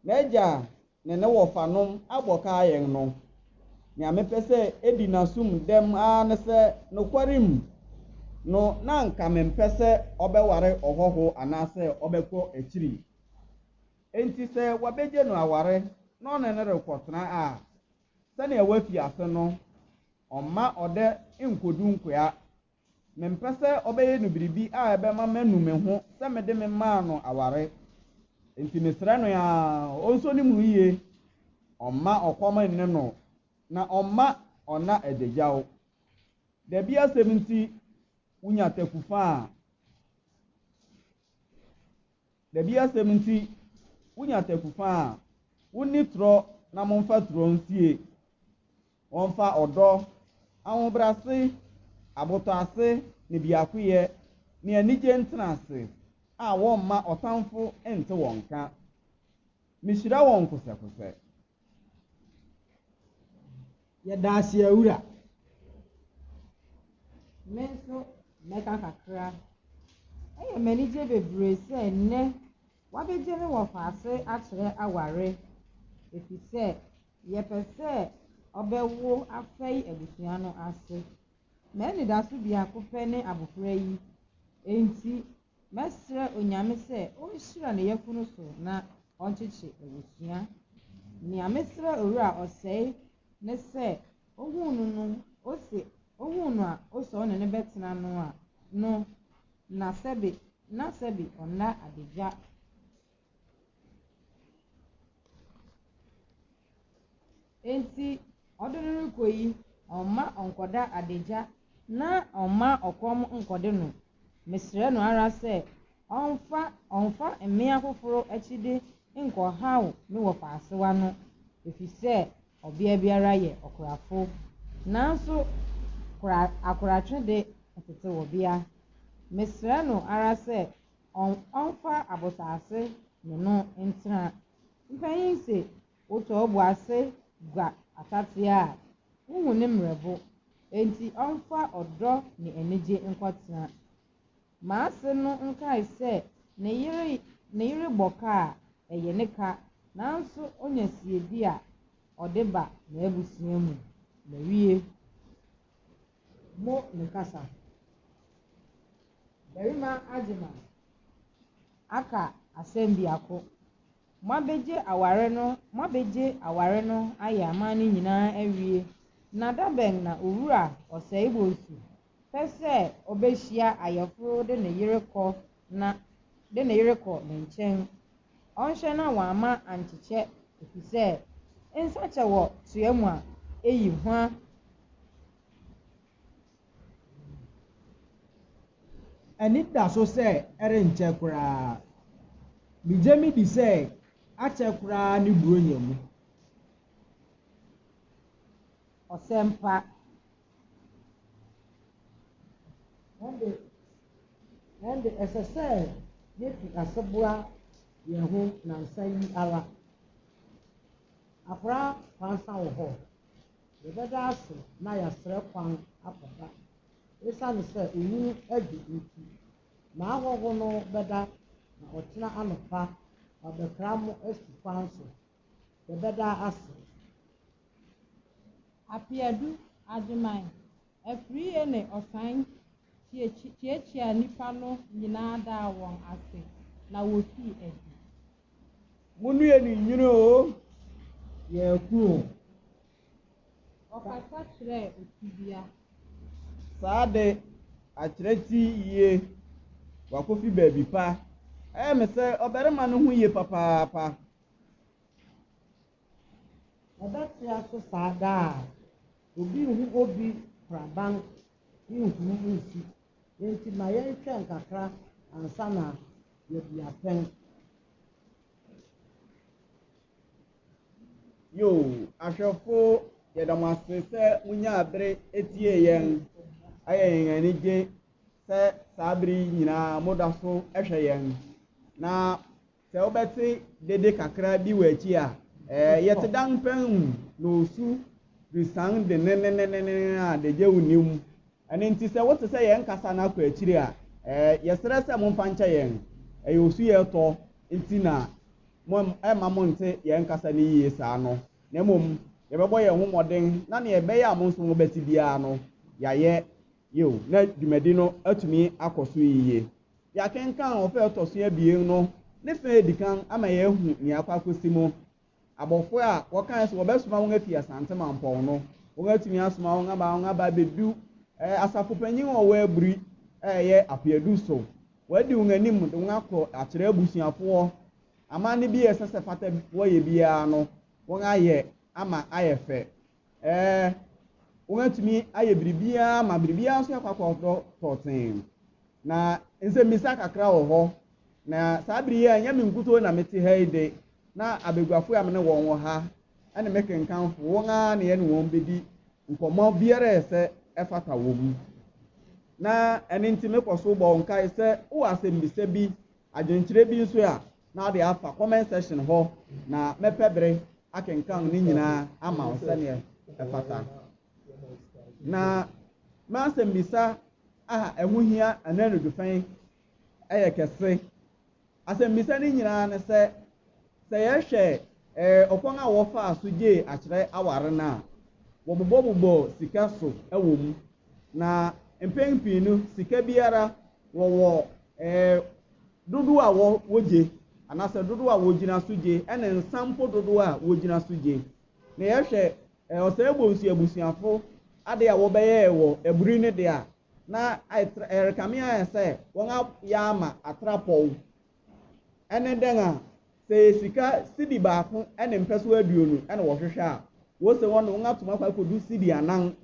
n'agya ne ne wɔfanom abɔ ka ayɛn no. Nea mepɛ sɛ edi n'asom dɛm ara ne sɛ nokwarem no na anka mempɛ sɛ ɔbɛware ɔhɔho anaasɛ ɔbɛkɔ akyiri. Enti sɛ wabegye no aware na ɔne no rekɔtena a, sɛnea wafi ase no, ɔmma ɔdɛ nkodu nkoa. Mempɛ sɛ ɔbɛyɛ no biribi a ɛbɛma manu me ho sɛ mede me maa no aware. Enti mesrɛ no ara, ɔnsɔ ne mu yie, ɔmma ɔkɔm nne no, na ɔmma ɔnna adagyaw. Dabi asɛm nti wunya takufa a, dabi asɛm nti wunya takufa a, wonni torɔ na momfa torɔ nsie. Wɔmfa ɔdɔ, ahobrɛase, abotɔase ne biakoyɛ ne anigye ntena ase a wɔmma ɔtamfo nte wɔn nka. Mihyira wɔn kosɛkosɛ. Yɛda ase awura. Me nso mɛka kakra. Ɛyɛ me anigye bebree sɛ nnɛ wɔabegye me wɔfaase akyerɛ aware, efisɛ yɛpɛ sɛ ɔbɛwo afɛe abusua no ase. M'anidaso biako pɛ ne abofra yi, enti Mɛsrɛ Onyame sɛ ɔnhyira ne yafunu so na ɔnkyekye abusua. Nea mesrɛ Owura Ɔsɛe ne sɛ ohuu no no ose ohuu no a ose ɔne no bɛtena no a no na sɛbe na sɛbe ɔnna adagya. Enti ɔde no rekɔ yi, ɔmma ɔnkɔda adagya na ɔmma ɔkɔm nkɔde no. Mesrɛ no ara sɛ ɔmfa ɔmfa mmea foforo akyide nkɔhaw me wɔfaasewa no, efisɛ ɔbea biara yɛ ɔkorafo. Nanso kora akoratwe de, ɛtetew ɔbea. Mesrɛ no ara sɛ ɔmfa abosaase ne no ntena. Mpanyin se, Wotɔ wo bo ase gua atatea a, wuhu ne mmerɛbo. Enti ɔmfa ɔdɔ ne anigye nkɔtena. M'ase no nkae sɛ ne yere ne yere bɔ ka a, ɛyɛ ne ka, nanso onya siedi a, ɔde ba n'abusua mu. Mawie. Mo ne kasa. Barima Agyeman aka asɛm biako. Moabegye aware no moabegye aware no ayɛ aman no nyinaa awie, na da bɛn na Owura Ɔsɛe Bonsu pɛ sɛ obehyia ayeforo de ne yere kɔ na de ne yere kɔ ne nkyɛn? Ɔnhwɛ na wamma ankyekyɛ efisɛ nsa kyɛ wɔ toa mu a, eyi hua. Ani da so sɛ ɛrenkyɛ koraa. Migye midi sɛ akyɛ koraa ne Buronya mu. Ɔsɛmpa. Ɛnde, ɛnde ɛsɛ sɛ yefi ase boa yɛn ho nnansa yi ara. Akora Kwansa wɔ hɔ. Yɛbɛda ase na yɛasrɛ kwan akɔda. Esiane sɛ onwunu adwo nti, m'ahɔho no bɛda na ɔkyena anɔpa wɔabɛkra mo asi kwan so. Yɛbɛda ase. Apeadu, Agyeman, Afriyie ne Ɔsan kyiakyiaa nnipa no nyinaa daa wɔn ase na wofii adi. Monnue ne nwunu oo! Yɛreko o! Ɔkasa kyerɛɛ Otubia. Saa de, akyerɛ ti yie. Wakofi baabi pa. Ɛyɛ me sɛ ɔbarima no ho ye papaapa. Ɛbɛtoa so saa daa. Obi nhu obi koraban nhuru nsi. Enti ma yɛntwɛn kakra ansa na yɛabu atɛn. Yoo, ahwɛfo, yɛda mo ase sɛ munyaa bere tiee yɛn. Ɛyɛ yɛn anigye sɛ saa bere yi nyinaa moda so hwɛ yɛn. Na sɛ wobɛte dede kakra bi wɔ akyi a, ɛɛ, yɛte dan pɛn mu na osu resan denneennen a degyew nni mu. Ɛno nti sɛ wote sɛ yɛn kasa no akɔ akyiri a, ɛɛ, yɛsrɛ sɛ momfa nkyɛ yɛn. Ɛyɛ osu yɛretɔ nti na mo ɛmma monte yɛn kasa no yiye saa no, na mmom yɛbɛbɔ yɛn ho mmɔden na nea ɛbɛyɛ a mo nso mobɛte biara no, yɛayɛ. Yiw, na dwumadi no atumi akɔ so yiye. Yɛakenkan ɔfã a ɛtɔ so abien no ne fã a edi kan ama yɛahu nea akɔ akosi mu. Abɔfo a wɔkae sɛ wɔbɛsoma wɔn afi Asante Mampɔn no, wɔatumi asoma wɔn ama wɔaba abedu. Asafo panyin a ɔwɔ Aburi a ɛyɛ Apeadu so, wɔadi wɔn anim de wɔn akɔ akyerɛ abusuafoɔ. Amanne bi a ɛsɛ sɛ fata wɔyɛ biara no, wɔayɛ ama ayɛ fɛ. Wɔatumi ayɛ biribiara ma biribiara nso akɔ akɔdɔ tɔɔtee. Na nsɛmmisa kakra wɔ hɔ. Na saa bere yi a ɛnyɛ me nkutoo na mete ha yi de, na abaguafo a me ne wɔn wɔ ha ne me kenkanfo, wɔn ara na yɛne wɔn bedi nkɔmmɔ biara a ɛsɛ ɛfata wɔ mu. Na ɛno nti mekɔ so bɔ wo nkae sɛ wowɔ asɛmmisa bi, adwenkyerɛ bi nso a, na wode afa comment section hɔ na mɛpɛ bere akenkan ne nyinaa ama wo sɛdeɛ ɛfata. Na m'asɛmmisa a ɛho hia ɛnɛ anadwo yɛ kɛse. Asɛmmisa no nyinaa ne sɛ, sɛ yɛhwɛ ɔkwan a wɔfaa so gyee akyerɛ aware no a, wɔbobɔbobɔɔ sika so wɔ mu. Na mpɛn pii no, sika biara wɔwɔ dodoɔ a wogye anaasɛ dodoɔ a wogyina so gye ne nsa mpo dodoɔ a wogyina so gye. Na yɛhwɛ Ɔsɛe Bonsu abusuafo ade a wɔbɛyɛɛ wɔ Aburi no de a, na ɛrekame ayɛ sɛ wɔayɛ ama atrapɔw. Ɛne dɛn a, sɛ ɛyɛ sika sidi baako ne mpɛso 20 na wɔhwehwɛ a, wose wɔn de wɔn atom akɔ akɔdu sidi anan.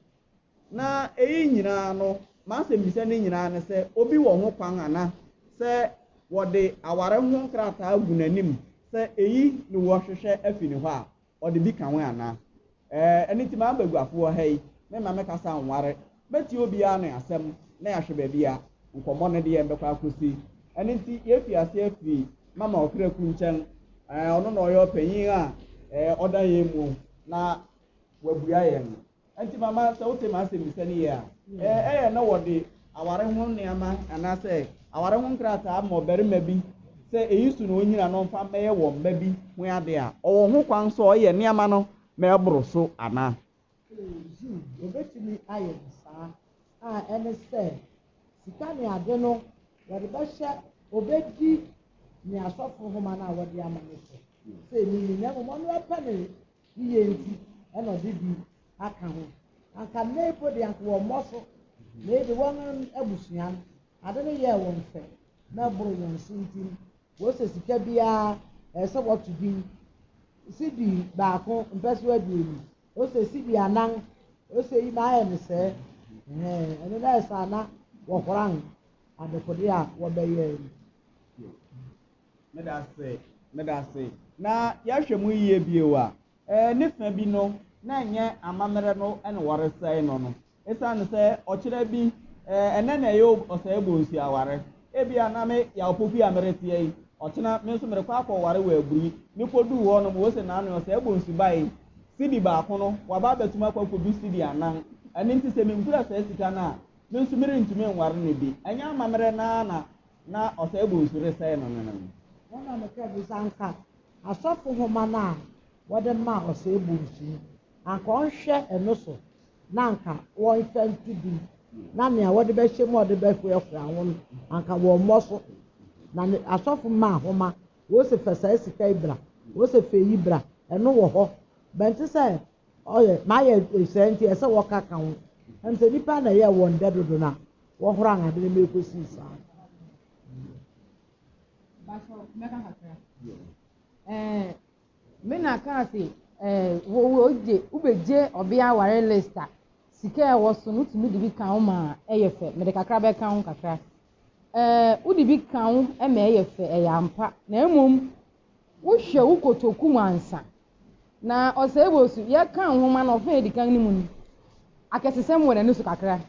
Na eyi nyinaa no, m'asɛmmisa no nyinaa ne sɛ, obi wɔ ho kwan ana sɛ wɔde aware ho nkrataa gu n'anim sɛ eyi ne wɔhwehwɛ afi ne hɔ a, ɔde bi ka ho anaa? Ɛɛ, ɛno nti m'abaguafo wɔ ha yi, memma me kasa nware. Mɛtie obiara ne asɛm na yɛahwɛ baabi a nkɔmmɔ no de yɛn bɛkɔ akɔsi. Ɛno nti yɛafi ase afiri Mama Ɔkraku nkyɛn. Ɛɛ, ɔno na ɔyɛ ɔpanyin a ɛɛ, ɔda yɛn mu na wabua yɛn. Enti mama sɛ wote m'asɛmmisa no yie a, ɛyɛ na wɔde aware ho nneɛma anaasɛ aware ho nkrataa ma ɔbarima bi sɛ eyi so na onyina no mfa mmɛyɛ wɔn mma bi ho ade a, ɔwɔ ho kwan sɛ ɔyɛ nneɛma no ma ɛboro so anaa? Yiw, obetumi ayɛ no saa, a ɛne sɛ sika ne ade no wɔde bɛhyɛ obedi nea asɔfo nhoma no a wɔde ama no so sɛ ɛni ni, na mmom ɔno ɛpɛ ne yiye nti na ɔde bi aka ho. Anka nnɛ mpo de anka wɔmmɔ so, na ebi wɔn abusua no, ade no yɛɛ wɔn fɛ na ɛboro wɔn so nti no, wɔsɛ sika biara ɛsɛ sɛ wɔto din. Sidi baako mpɛso 20, ɔsɛ sidi anan, ɔsɛ yi ma ayɛ ne sɛɛ. Ɛno na ɛsɛ ana wɔhoran adekode a wɔbɛyɛɛ no. Meda ase, meda ase. Na yɛahwɛ mu yiye bio a, ne fã bi no, na ɛnyɛ amammerɛ no na wɔresɛe no no. Esiane sɛ ɔkyerɛ bi, ɛnnɛ na ɛyɛ ɔsɛe bonsu aware. Ebia na me Yaw Poku a mereteɛ yi, ɔkyena me nso merekɔ akɔware wɔ Aburi. Mekoduu hɔ no, wose naano ɔsɛe bonsu bae. Sidi baako no, waba abɛtum akɔ akodu sidi anan. Ɛno nti sɛ menkura saa sika no a, me nso merentumi nware no bi. Ɛnyɛ amammerɛ no ara na na ɔsɛe bonsu resɛe no no no. Wɔn na meka bi sɛ anka asɔfo nhoma no a wɔde maa ɔsɛe bonsu no, anka ɔnhwɛ ɛno so na anka wɔmfa nto din, na nea wɔde bɛhyɛ mu a wɔde bɛhoahoa ho no, anka wɔmmɔ so. Na ne asɔfo maa nhoma, wose fa saa sika yi bra, wose fa eyi bra, ɛno wɔ hɔ. Bɛnte sɛ ɔyɛ mayɛ sɛɛ nti ɛsɛ wɔka ka ho. Ɛm sɛ nnipa na ɛyɛɛ wɔn dɛ dodo no a, wɔhoran ade no ma ekosii saa. Bakyɛ mɛka kakra. Ɛɛ me na kaa se ɛɛ wo wogye wobɛgye ɔbea aware list a sika a ɛwɔ so no wotumi de bi ka ho ma ɛyɛ fɛ. Mede kakra bɛka ho kakra. Ɛɛ wode bi ka ho ma ɛyɛ fɛ ɛyɛ ampa na mmom wohwɛ wo kotoku mu ansa. Na ɔsɛe wɔ su. Yɛka nhoma no ɔfã a edi kan no mu no, akɛsesɛm wɔ n'ani so kakra.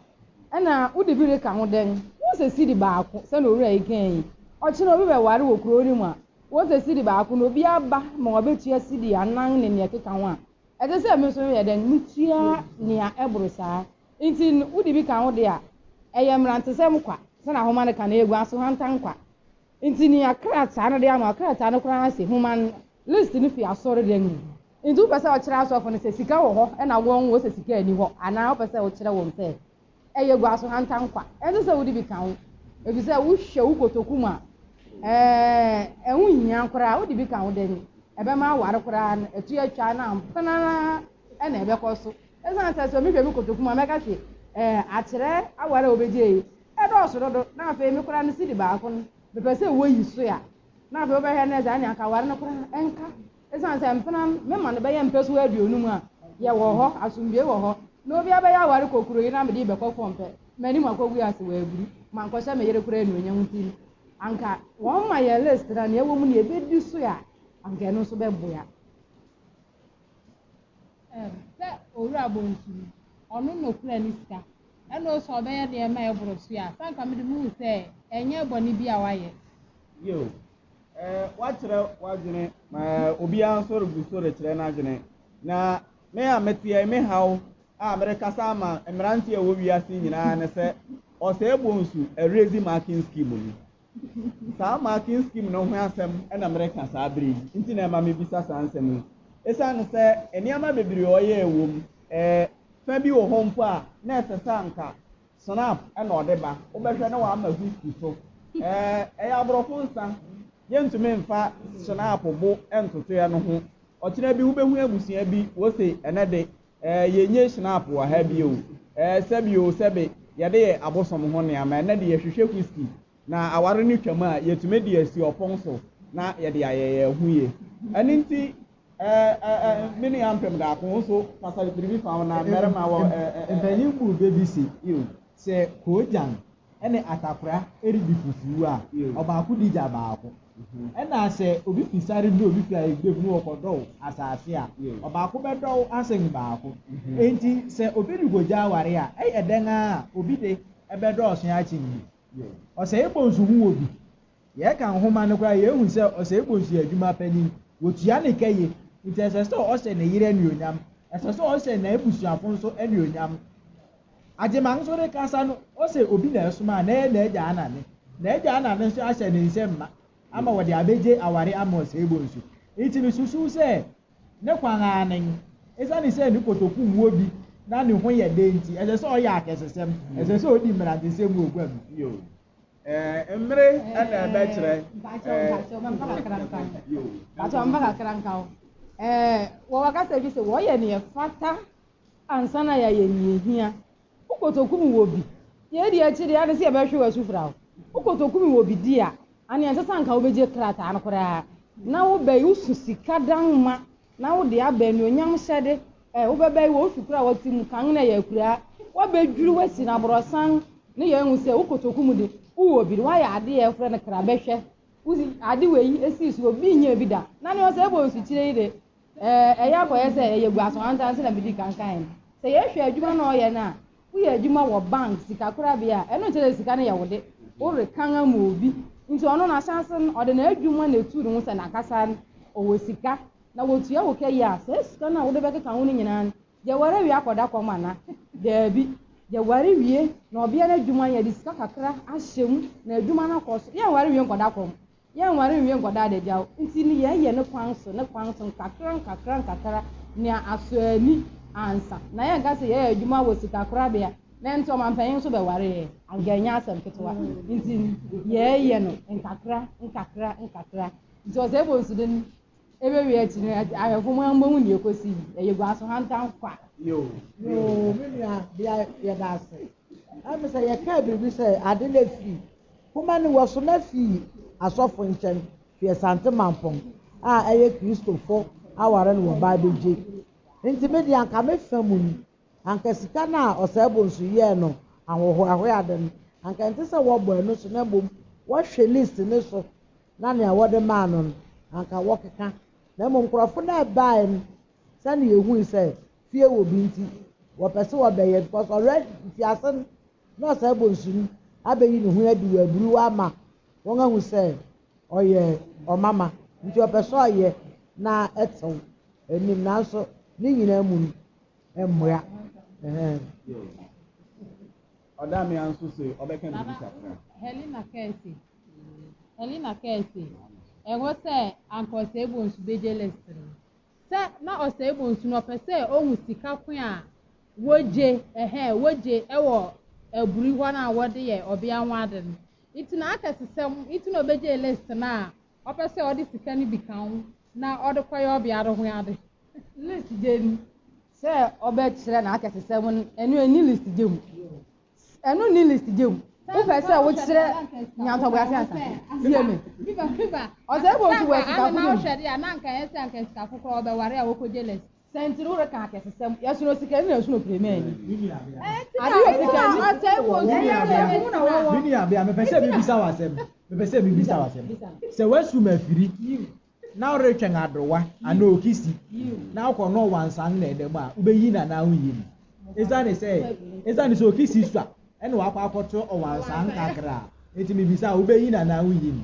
Ɛnna wode bi reka ho dɛn? Wohu sɛ sidi baako, sɛnea owura yi kae yi, ɔkyena obi bɛware wɔ kurow no mu a, wohu sɛ sidi baako no, obi aba ma wabetua sidi anan ne nea ɛkeka ho a, ɛsɛ sɛ me nso meyɛ dɛn? Mitua nea ɛboro saa. Enti no, wode bi ka ho de a, ɛyɛ mmerantesɛm kwa, sɛnea nhoma no ka no, ɛyɛ guasohantan kwa. Nti nea krataa no de ama, krataa no koraa se human list no fi asɔredan mu. Nti wopɛ sɛ ɔkyerɛ asɔfo no sɛ sika wɔ hɔ na wɔn wɔ sɛ sika nni hɔ anaa wopɛ sɛ wokyerɛ wɔn sɛ ɛyɛ guasohantan kwa? Ɛnsɛ sɛ wode bi ka ho efisɛ wohwɛ wo kotoku mu a ɛɛ ɛho nhia koraa wode bi ka ho dɛn ɛbɛma aware koraa no ɛto atwa na ampena na ɛbɛkɔ so. Ɛsiane sɛ sɛ mehwɛ me kotoku mu a mɛka se. Ɛɛ, akyerɛ aware a wobegye yi, ɛdɔɔso dodo, na afei me koraa no sidi baako no, mepɛ sɛ woyi so a, na afei wobɛhwɛ no sɛ ɛne anka aware no koraa ɛnka. Esiane sɛ mpena no, mema no bɛyɛ mpɛsoa 50 a, yɛwɔ hɔ, asomdwoe wɔ hɔ, na obi abɛyɛ aware kɔ kuro yi na mede rebɛkɔ fam pɛ, m'anim akɔgu ase wɔ aburu, mankɔhyɛ me yere koraa anuonyam nti no, anka wɔma yɛn list na nea ɛwɔ mu no yɛbɛdi so a, anka ɛno nso bɛboa. Sɛ Owura Bonsu no, ɔno na okura ne sika, ɛna ɔsɛ ɔbɛyɛ nneɛma a ɛboro so a, sɛ anka mede muhu sɛ ɛnyɛ bɔne bi a wayɛ. Yo, eh, woakyerɛ w'adwene ma obiara nso regu so rekyerɛ n'adwene. Na me a meteɛ me haw a merekasa ama mmeranteɛ a ɛwɔ wiase nyinaa ne sɛ Ɔsɛe Bonsu ɛrezi marking scheme no. Saa marking scheme no ho asɛm na mereka saa bere yi nti na ɛma mebisa saa nsɛm yi. Esiane sɛ nneɛma bebree a ɔyɛɛ wom, ɛɛ, fa bi wɔ hɔ mpo a na ɛsɛ sɛ anka snap na ɔde ba, wobɛhwɛ na wama whisky so. Ɛɛ, ɛyɛ aborɔfo nsa. Yɛntumi mfa snap bo ntoto ɛno ho. Ɔkyena bi wobɛhu abusua bi, wose ɛnɛ de, Ɛɛ, yɛnnye Schnapp wɔ ha bio. Ɛɛ, sɛbi o, sɛbe, yɛde yɛ abosom ho nneɛma. Ɛnnɛ de, yɛhwehwɛ whisky, na aware no twam a, yɛtumi de asi ɔpon so na yɛde ayɛ yɛn ho yie. Ɛno nti, ɛɛ, ɛɛ, me nua Ampem Daako, wo nso kasa biribi fa ho na mmarima wɔ, ɛɛ, ɛɛ. Mpanyin buu bɛ bi se, sɛ koogyan ne atakora redi fufuw a, ɔbaako di gya baako. Ɛnna sɛ obi fi sare mu na obi fi ayigbe mu na wɔkɔdɔw asase a, ɔbaako bɛdɔw asen baako. Enti sɛ obi rekogya aware a, ɛyɛ dɛn ara a, obi de bɛdɔɔso akyen bi. Ɔsɛe bonsu ho wɔ bi. Yɛka nhoma no koraa a, yehu sɛ ɔsɛe bonsu yɛ adwuma panyin. Wotua ne ka ye, enti ɛsɛ sɛ ɔhyɛ ne yere anuonyam. Ɛsɛ sɛ ɔhyɛ n'abusuafo nso anuonyam. Agyemang nso rekasa no, ɔsɛ obi na ɛsomaa na ɛyɛ n'agya Anane. N'agya Anane nso ahyɛ ne nsam ma ama wɔde abegye aware ama Ɔsɛebɔ nsu. Nti mesusuw sɛ ne kwan ara nen. Esiane sɛ ne kotoku mu wɔ bi na ne ho yɛ dɛ nti, ɛsɛ sɛ ɔyɛ akɛsesɛm, ɛsɛ sɛ odi mmerantesɛm wɔ gua mu. Yo. Eh, mmere na ɛbɛkyerɛ. Mpakyɛw, mpakyɛw, mfa kakra nka ho. Mpakyɛw, mfa kakra nka ho. Eh, wɔwɔ kasa bi sɛ wɔyɛ nea ɛfata Ansa na yɛayɛ nea ehia. Wo kotoku mu wɔ bi. Yei deɛ akyi deɛ ade sɛ yɛbɛhwe w'asu fra wo. Wo kotoku mu wɔ bi di a, anea ɛnsɛ sɛ anka wobɛgye krataa no koraa. Na wo ba yi, wosu sika dan ma na wode aba anuonyam hyɛde. Ɛ, wobɛba yi wɔ wo fi koro a wɔte mu kan na ɛyɛ akuraa. Woabɛdwiri woasi no aborɔsan ne yɛahu sɛ wo kotoku mu de, wowɔ bi. Woayɛ adeɛ a yɛfrɛ no kra bɛhwɛ. Wosi ade wei esii so obi nyɛɛ bi da. Na nea ɔsɛ ɛbɔ nsukyire yi de, Ɛyɛ akɔyɛ sɛ ɛyɛ guaso ansa na medi kan kae no. Sɛ yɛhwɛ adwuma na ɔyɛ no a, woyɛ adwuma wɔ bank, sikakorabea a, ɛno nkyerɛ sɛ sika no yɛ wo de. Worekan ama obi. Nti ɔno n'ahyɛnse no, ɔde n'adwuma na etu ne ho sɛ n'ankasa no, ɔwɔ sika. Na wɔtua wo ka yi a, saa sika no a wode bɛkeka ho no nyinaa no, yɛware wie akɔda kɔm ana? Daabi. Yɛware wie na ɔbea no adwuma no, yɛde sika kakra ahyɛ mu na adwuma no akɔ so. Yɛnware wie nkɔda kɔm. Yɛnware nwie nkɔda adagyaw nti no yɛyɛ ne kwan so ne kwan so nkakra nkakra nkakra nea asɔ ani ansa na yɛnka sɛ yɛyɛ adwuma wɔ sikakorabea na nti ɔmampanyin nso bɛware yɛn anka ɛnyɛ asɛm ketewa nti yɛyɛ no nkakra nkakra nkakra nti ɔsɛ ɛbɔ nsude no ɛbɛwie akyi no ahwɛfo mu ambɔ hu deɛ ɛkɔsi ɛyɛ guaso hantan kwa. Yoo, yoo, me nua bea yɛda ase. Ɛmi sɛ yɛkaa biribi sɛ ade no afiri Koma no wɔsoma fii asɔfo nkyɛn fi Asante Mampong a ɛyɛ Kristofo aware no wɔ Bible gye. Nti me deɛ anka me fa mu no, anka sika no a Ɔsɛe-Bonsu yɛɛ no ahohoahoade no, anka ɛnte sɛ wɔbɔ ɛno so na mmom wɔhwɛ list no so na nea wɔde maa no no, anka wɔkeka. Na mmom nkurɔfo no a ɛbae no, sɛnea yehui sɛ fie wɔ bi nti, wɔpɛ sɛ wɔbɛyɛ because already mfiase no na ɔsɛe bonsu no abeyi ne ho adi wɔ aburuw ama wɔahu sɛ ɔyɛ ɔmama nti ɔpɛ sɛ ɔyɛ na ɛtew anim nanso ne nyinaa mu no ɛmmoa. Ɔdamea nso se ɔbɛka biribi kakra. Helena Kɛse Helena Kɛse ɛwɔ sɛ anka ɔsɛe bonsu begye list no. Sɛ na ɔsɛe bonsu no ɔpɛ sɛ ohu sika ko a wogye, ɛhɛn, wogye wɔ aburi hɔ no a wɔde yɛ ɔbea ho ade no. Nti na akɛsesɛm nti na obegyee list no a ɔpɛ sɛ ɔde sika no bi ka ho na ɔde kɔyɛ ɔbea no ho ade. List gye no sɛ ɔbɛkyerɛ n'akɛsesɛm no, ɛno ɛnni list gye mu. Ɛno nni list gye mu. Wopɛ sɛ wokyerɛ nyansaboase ansa? Tie me. Ɔsɛe bonsu wɔ asikafo no mu. Sɛntiri woreka akɛsesɛm. Yɛsono sikani na yɛsono pirimani. Ade yɛ sikani. Ɔsɛe bonsu wɔ Me nuabea, mepɛ sɛ mebisa wo asɛm. Mepɛ sɛ mebisa wo asɛm. Sɛ woasum afiri na woretwɛn adowa anaa okisi na wokɔ na ɔwansan na ɛda mu a, wobɛyi no anaa wonyi no? Esiane sɛ esiane sɛ okisi sua ɛna wakɔ akɔto ɔwansan kakra nti mebisa wo, wobɛyi no anaa wonyi no?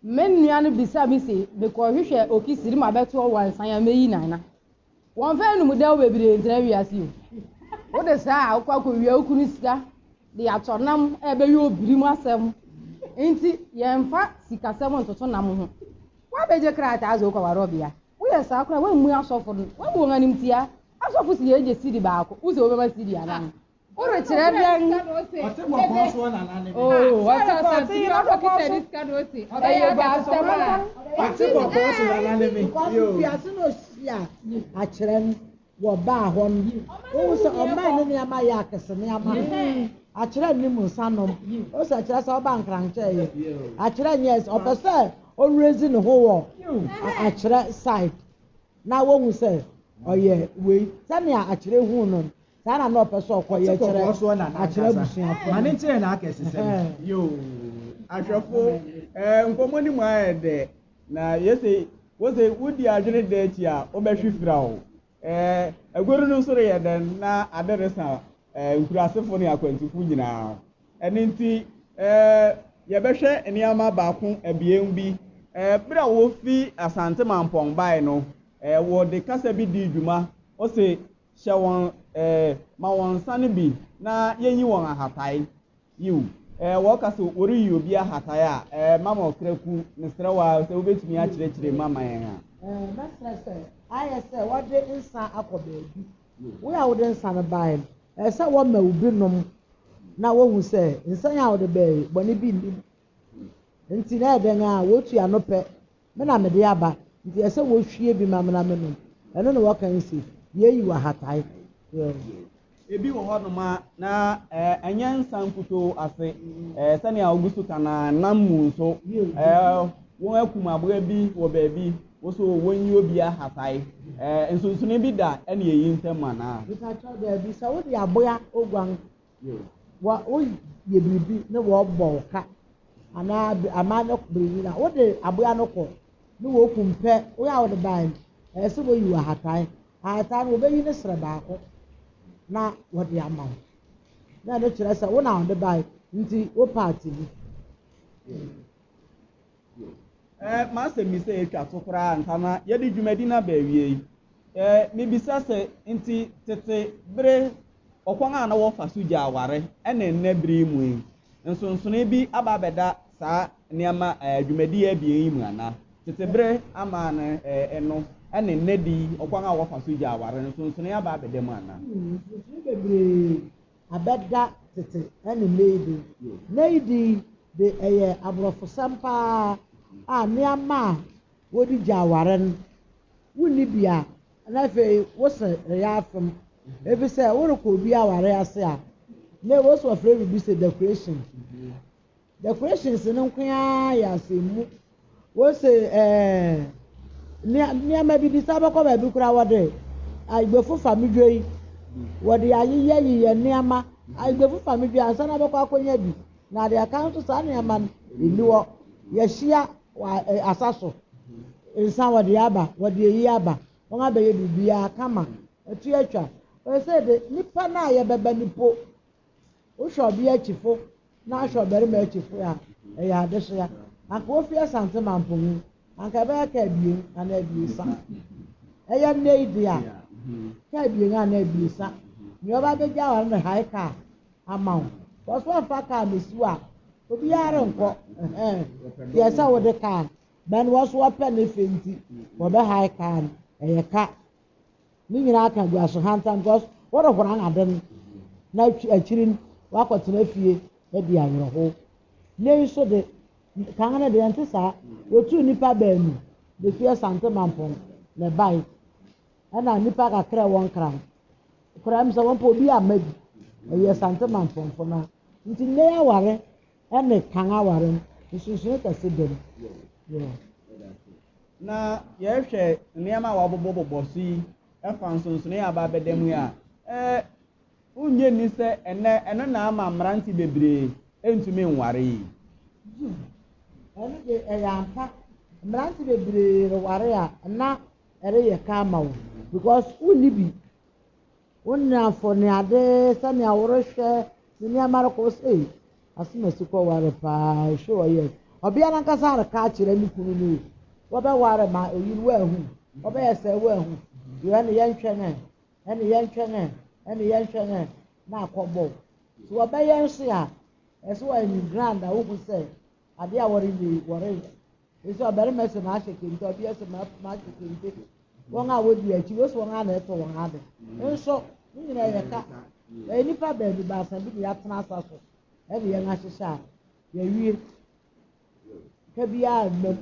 Me nua no bisa me se mekɔhwehwɛ okisi de mabɛto ɔwansan a mɛyi no ana? Wɔmfa anumdɛw bebree ntena wiase o. Wode saa a wokɔ akɔwia wo kunu sika de atɔ nam a ɛbɛyɛ obirim asɛm. Nti yɛmfa sikasɛm ntoto nam ho. Woabɛgye krataa sɛ wokɔware ɔbea. Woyɛ saa koraa woammu asɔfo no, woabu wɔn animtia. Asɔfo si yɛgye sidi baako, wo sɛ wobɛma sidi anan. Worekyerɛ dɛn? Ɔte kɔkɔɔ soɔ nana ne me. Oh, ɔte kɔkɔɔ so. Ɛyɛ baasɛm a. Ɔte kɔkɔɔ so nana ne me. Because mfiase na ohyia akyerɛ no wɔ baa hɔ no, wohu sɛ ɔmaa ne nneɛma yɛ akɛse nneɛma. Akyerɛ nnim nsa nom. Ose akyerɛ sɛ ɔba nkrankyɛ yɛ. Akyerɛ nyɛ ɔpɛ sɛ ɔrezi ne ho wɔ akyerɛ side na wohu sɛ ɔyɛ wei sɛnea akyerɛ hu no. Saa na na ɔpɛ sɛ ɔkɔyɛ Ɔte kyerɛ kɔkɔɔ soɔ na akyerɛ n'ankasa. abusuafo Ma no. ne nkyerɛ n'akɛsesɛm. Yoo, ahwɛfo, eh, nkɔmmɔ no mu ayɛ dɛ. Na yɛse, wose wodi adwene da akyi a, wobɛhwe fira o. Eh, aguoru no nso reyɛ dɛn na ade resa eh, nkurasefo ne akwantufo nyinaa. Ɛno nti, eh, yɛbɛhwɛ nneɛma baako abien bi. Eh, bere a wofi Asante Mampɔn bae no, eh, wɔde kasa bi dii dwuma. Ose, Hyɛ wɔn eh, ma wɔn nsa no bi na yɛnyi wɔn ahatae. Yiw, eh, wɔka sɛ wɔreyi obi ahatae a, eh, mama ɔkraku, mesrɛ wo ara sɛ wobɛtumi akyerɛkyerɛ mu ama yɛn a. Eh, mɛsrɛ sɛ ayɛ sɛ wɔde nsa akɔ baabi. Wo a wode nsa no bae no, ɛsɛ sɛ wɔma wo bi nom na wohu sɛ nsa yi a wode bae yi, bɔne bi nnim. Nti na ɛyɛ dɛn a wotua no pɛ Me na mede aba, nti ɛsɛ wɔhwie bi ma me na menom. Ɛno na wɔka yi se, Yei wɔ ahatae. Yeah. Ebi wɔ hɔnom a, na ɛnyɛ nsa nkutoo ase. Sɛnea wogu so ka no ara, nam mu nso. Wɔakum aboa bi wɔ baabi, wo so wɔnyi obi ahatae. Nsonsonoe bi da ɛne eyi ntam anaa? Mepakyɛw, daabi. Sɛ wode aboa oguan Wɔ woyɛ biribi na wɔbɔ wo ka anaa aman no biribi na wode aboa no kɔ ne wɔkum pɛ woyɛ a wode bae no ɛyɛ sɛ wɔyi wo ahatae. Ahatae no wɔbɛyi ne serɛ baako na wɔde ama wo. Na ɛno kyerɛ sɛ wo na wode bae nti wo paati ni. Eh, m'asɛmmisa a etwa to koraa ansa na yɛde dwumadi no aba awiei. Eh, mibisa sɛ, nti tete bere ɔkwan a na wɔfa so gye aware ne nnɛ bere yi mu yi, nsonsonoe bi aba abɛda saa nneɛma eh, dwumadi abien yi mu anaa? Tete bere amanne eh, no ne nnɛ de yi ɔkwan a wɔfa so gye aware no, nsonsonoe aba abɛda mu anaa? Nsonsonoe bebree abɛda tete ne nnɛ yi de. Nnɛ yi de yi de ɛyɛ aborɔfosɛm paa a nneɛma a wɔde gya aware no wonni bi a na afei wose reyɛ afem efisɛ worekɔ obi aware ase a na wose wɔfrɛ biribi sɛ decoration. Decorations no nko ara yɛ asɛmmu. Wose ɛɛ nneɛma bi bi sɛ wobɛkɔ baabi koraa wɔde agbefo fa medwa yi wɔde ayeyɛ yeyɛ nneɛma agbefo fa medwa ansa na wobɛkɔ akɔnya bi na adeɛ aka nso saa nneɛma no ɛnni hɔ. Yɛhyia wɔ asa so nsa wɔde aba wɔde eyi aba wɔn abɛyɛ biribiara kama ɛto atwa. Wɔsɛ de nipa no a yɛbɛba no po Wohwɛ ɔbea akyifo na ahwɛ ɔbarima akyifo a, ɛyɛ adesoa. Anka wofi Asante Mampong yi, anka ɛbɛyɛ kaa abien anaa abiɛsa. Ɛyɛ nnɛ yi de a, kaa abien anaa abiɛsa. Nea ɔba abɛgya aware no hae kaa ama wo. Wɔso amfa kaa mesi wo a, obiara renkɔ. Deɛ sɛ wode kaa bɛn wɔso wɔpɛ ne fɛ nti, wɔbɛhae kaa no, ɛyɛ ka. Ne nyinaa ka guasohantan because worehoran ade no na akyiri no woakɔtena fie adi awerɛhow. Nnɛ yi nso de, kan no deɛ ɛnte saa. Wotuu nnipa baanu de fi Asante Mampong na ɛbae, ɛna nnipa kakra a ɛwɔ Nkran. Koraa mi sɛ wɔn mpo obi amma bi. Ɛyɛ Asante Mampɔnfo no a. Nti nnɛ yi aware ne kan aware no, nsonsonoe kɛse da mu. Yeah. Na yɛhwɛ nneɛma a wɔabobɔbobɔ so yi ɛfa nsonsonoe a aba abɛda mu yi a, ɛɛ wonnye nni sɛ ɛnnɛ ɛno na ama mmerante bebree ntumi nware yi? Ɛno de ɛyɛ ampa. Mmerante bebree reware a na ɛreyɛ ka ama wo because wonni bi. Wo nnamfo ne ade sɛnea worehwɛ ne nneɛma rekɔ wo sɛ ei asomasi kɔware paa ehwɛ ɔyɛ. Ɔbea no ankasa reka akyerɛ ne kunu no wɔbɛware ma eyi no woahu wɔbɛyɛ sɛ woahu deɛ ɛne yɛntwɛn ɛ ɛne yɛntwɛn ɛ ɛne yɛntwɛn ɛ na akɔbɔ wo. So wɔbɛyɛ nso a ɛsɛ wɔyɛ ne grand a wohu sɛ adeɛ a wɔreyɛ yi wɔreyɛ. Ɛsɛ ɔbarima sɛ mahyɛ kente, ɔbea sɛ mahyɛ kente. Wɔn a wɔdi akyi, wɔsɛ wɔn a na ɛtɔ wɔn ade. Nso, ne nyinaa yɛ ka. Ɛyɛ nnipa baanu baasa bi na yɛatena asa so ɛne yɛn ahyehyɛ a yɛawie. Ka biara mmam.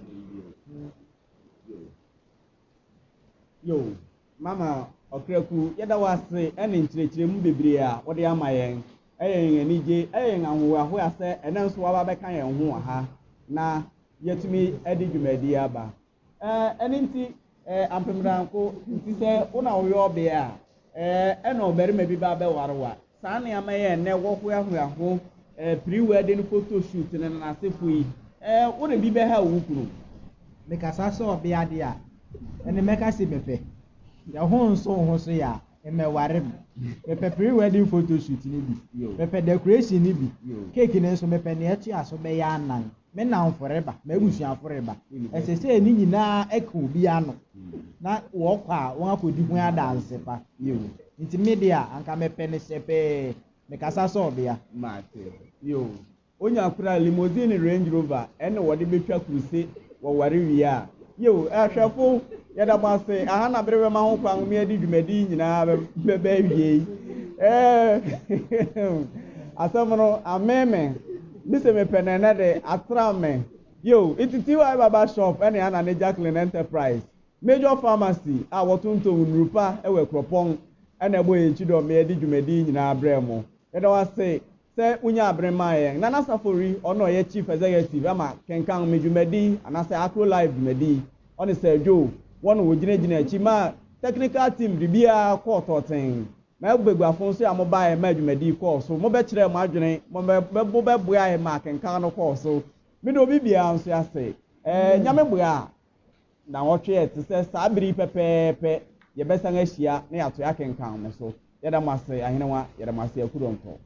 Yo, Mama Ɔkraku, yɛda wo ase ne nkyerɛkyerɛmu bebree a wode ama yɛn. Ɛyɛ yɛn anigye, ɛyɛ yɛn ahohoahoa sɛ ɛnnɛ nso woaba abɛka yɛn ho wɔ ha na yɛatumi de dwumadi aba. Ɛno nti, Ampem Danko, nti sɛ wo na woyɛ ɔbea a, ɛna ɔbarima bi ba bɛware wo a, saa nneɛma yi a ɛnnɛ wɔhoahoa ho, pre-wedding photo shoot ne n'asefo yi, wo de bi bɛhaw wo kunu? Mekasa sɛ ɔbea de a, ɛnde mɛka se mepɛ. Sɛ ho nso wo ho so yɛ a, mmɛware me. Mepɛ pre-wedding photo shoot no bi. Mepɛ decoration no bi. Cake no nso, mepɛ nea ɛtoa so bɛyɛ anan. Me nnamfo reba, m'abusuafo reba. Ɛsɛ sɛ ne nyinaa ka obi ano na wɔkɔ a wɔakɔdi ho adanse pa. Nti me deɛ a, anka mepɛ no hyɛpɛɛ. Mekasa sɛ ɔbea. Mate. Yo. Onya koro a, limousine Range Rover ɛne wɔde bɛtwa kuruse wɔ ware wie a. Yo, ahwɛfo, yɛda mo ase. Aha na bere bɛma ho kwan me adi dwumadi yi nyinaa bɛba awiei. Ɛɛ, asɛm no amee me. Me se mepɛ no ɛnɛ de, atra me. Yo, nti TY Barber Shop ɛne Anna ne Jacqueline Enterprise, Major Pharmacy a wɔtontɔn nnuru pa wɔ Akuropɔn ɛna ɛbɔ yɛn kyidɔm me adi dwumadi yi nyinaa brɛɛ mo. Yɛda wo ase sɛ wonyaa bere maa yɛn. Nana Safori, ɔno a ɔyɛ Chief Executive ama Kenkan Me dwumadi anaasɛ Akro Live dwumadi, ɔne Sir Joe, wɔn na wɔgyinagyina akyi maa technical team biribiara kɔɔ tɔɔten. M'abaguafo nso a mobaeɛ maa dwumadi yi kɔɔ so, mobɛkyerɛɛ mo adwene, mobɛboaeɛ maa akenkan no kɔɔ so. Meda obi biara nso ase. Ɛɛ, Nyame boa a, nnawɔtwe a ɛte sɛ saa bere yi pɛpɛɛpɛ, yɛbɛsan ahyia na yɛatoa akenkan no so. Yɛda mo ase, Ahenewa, yɛda mo ase, Akurontɔ.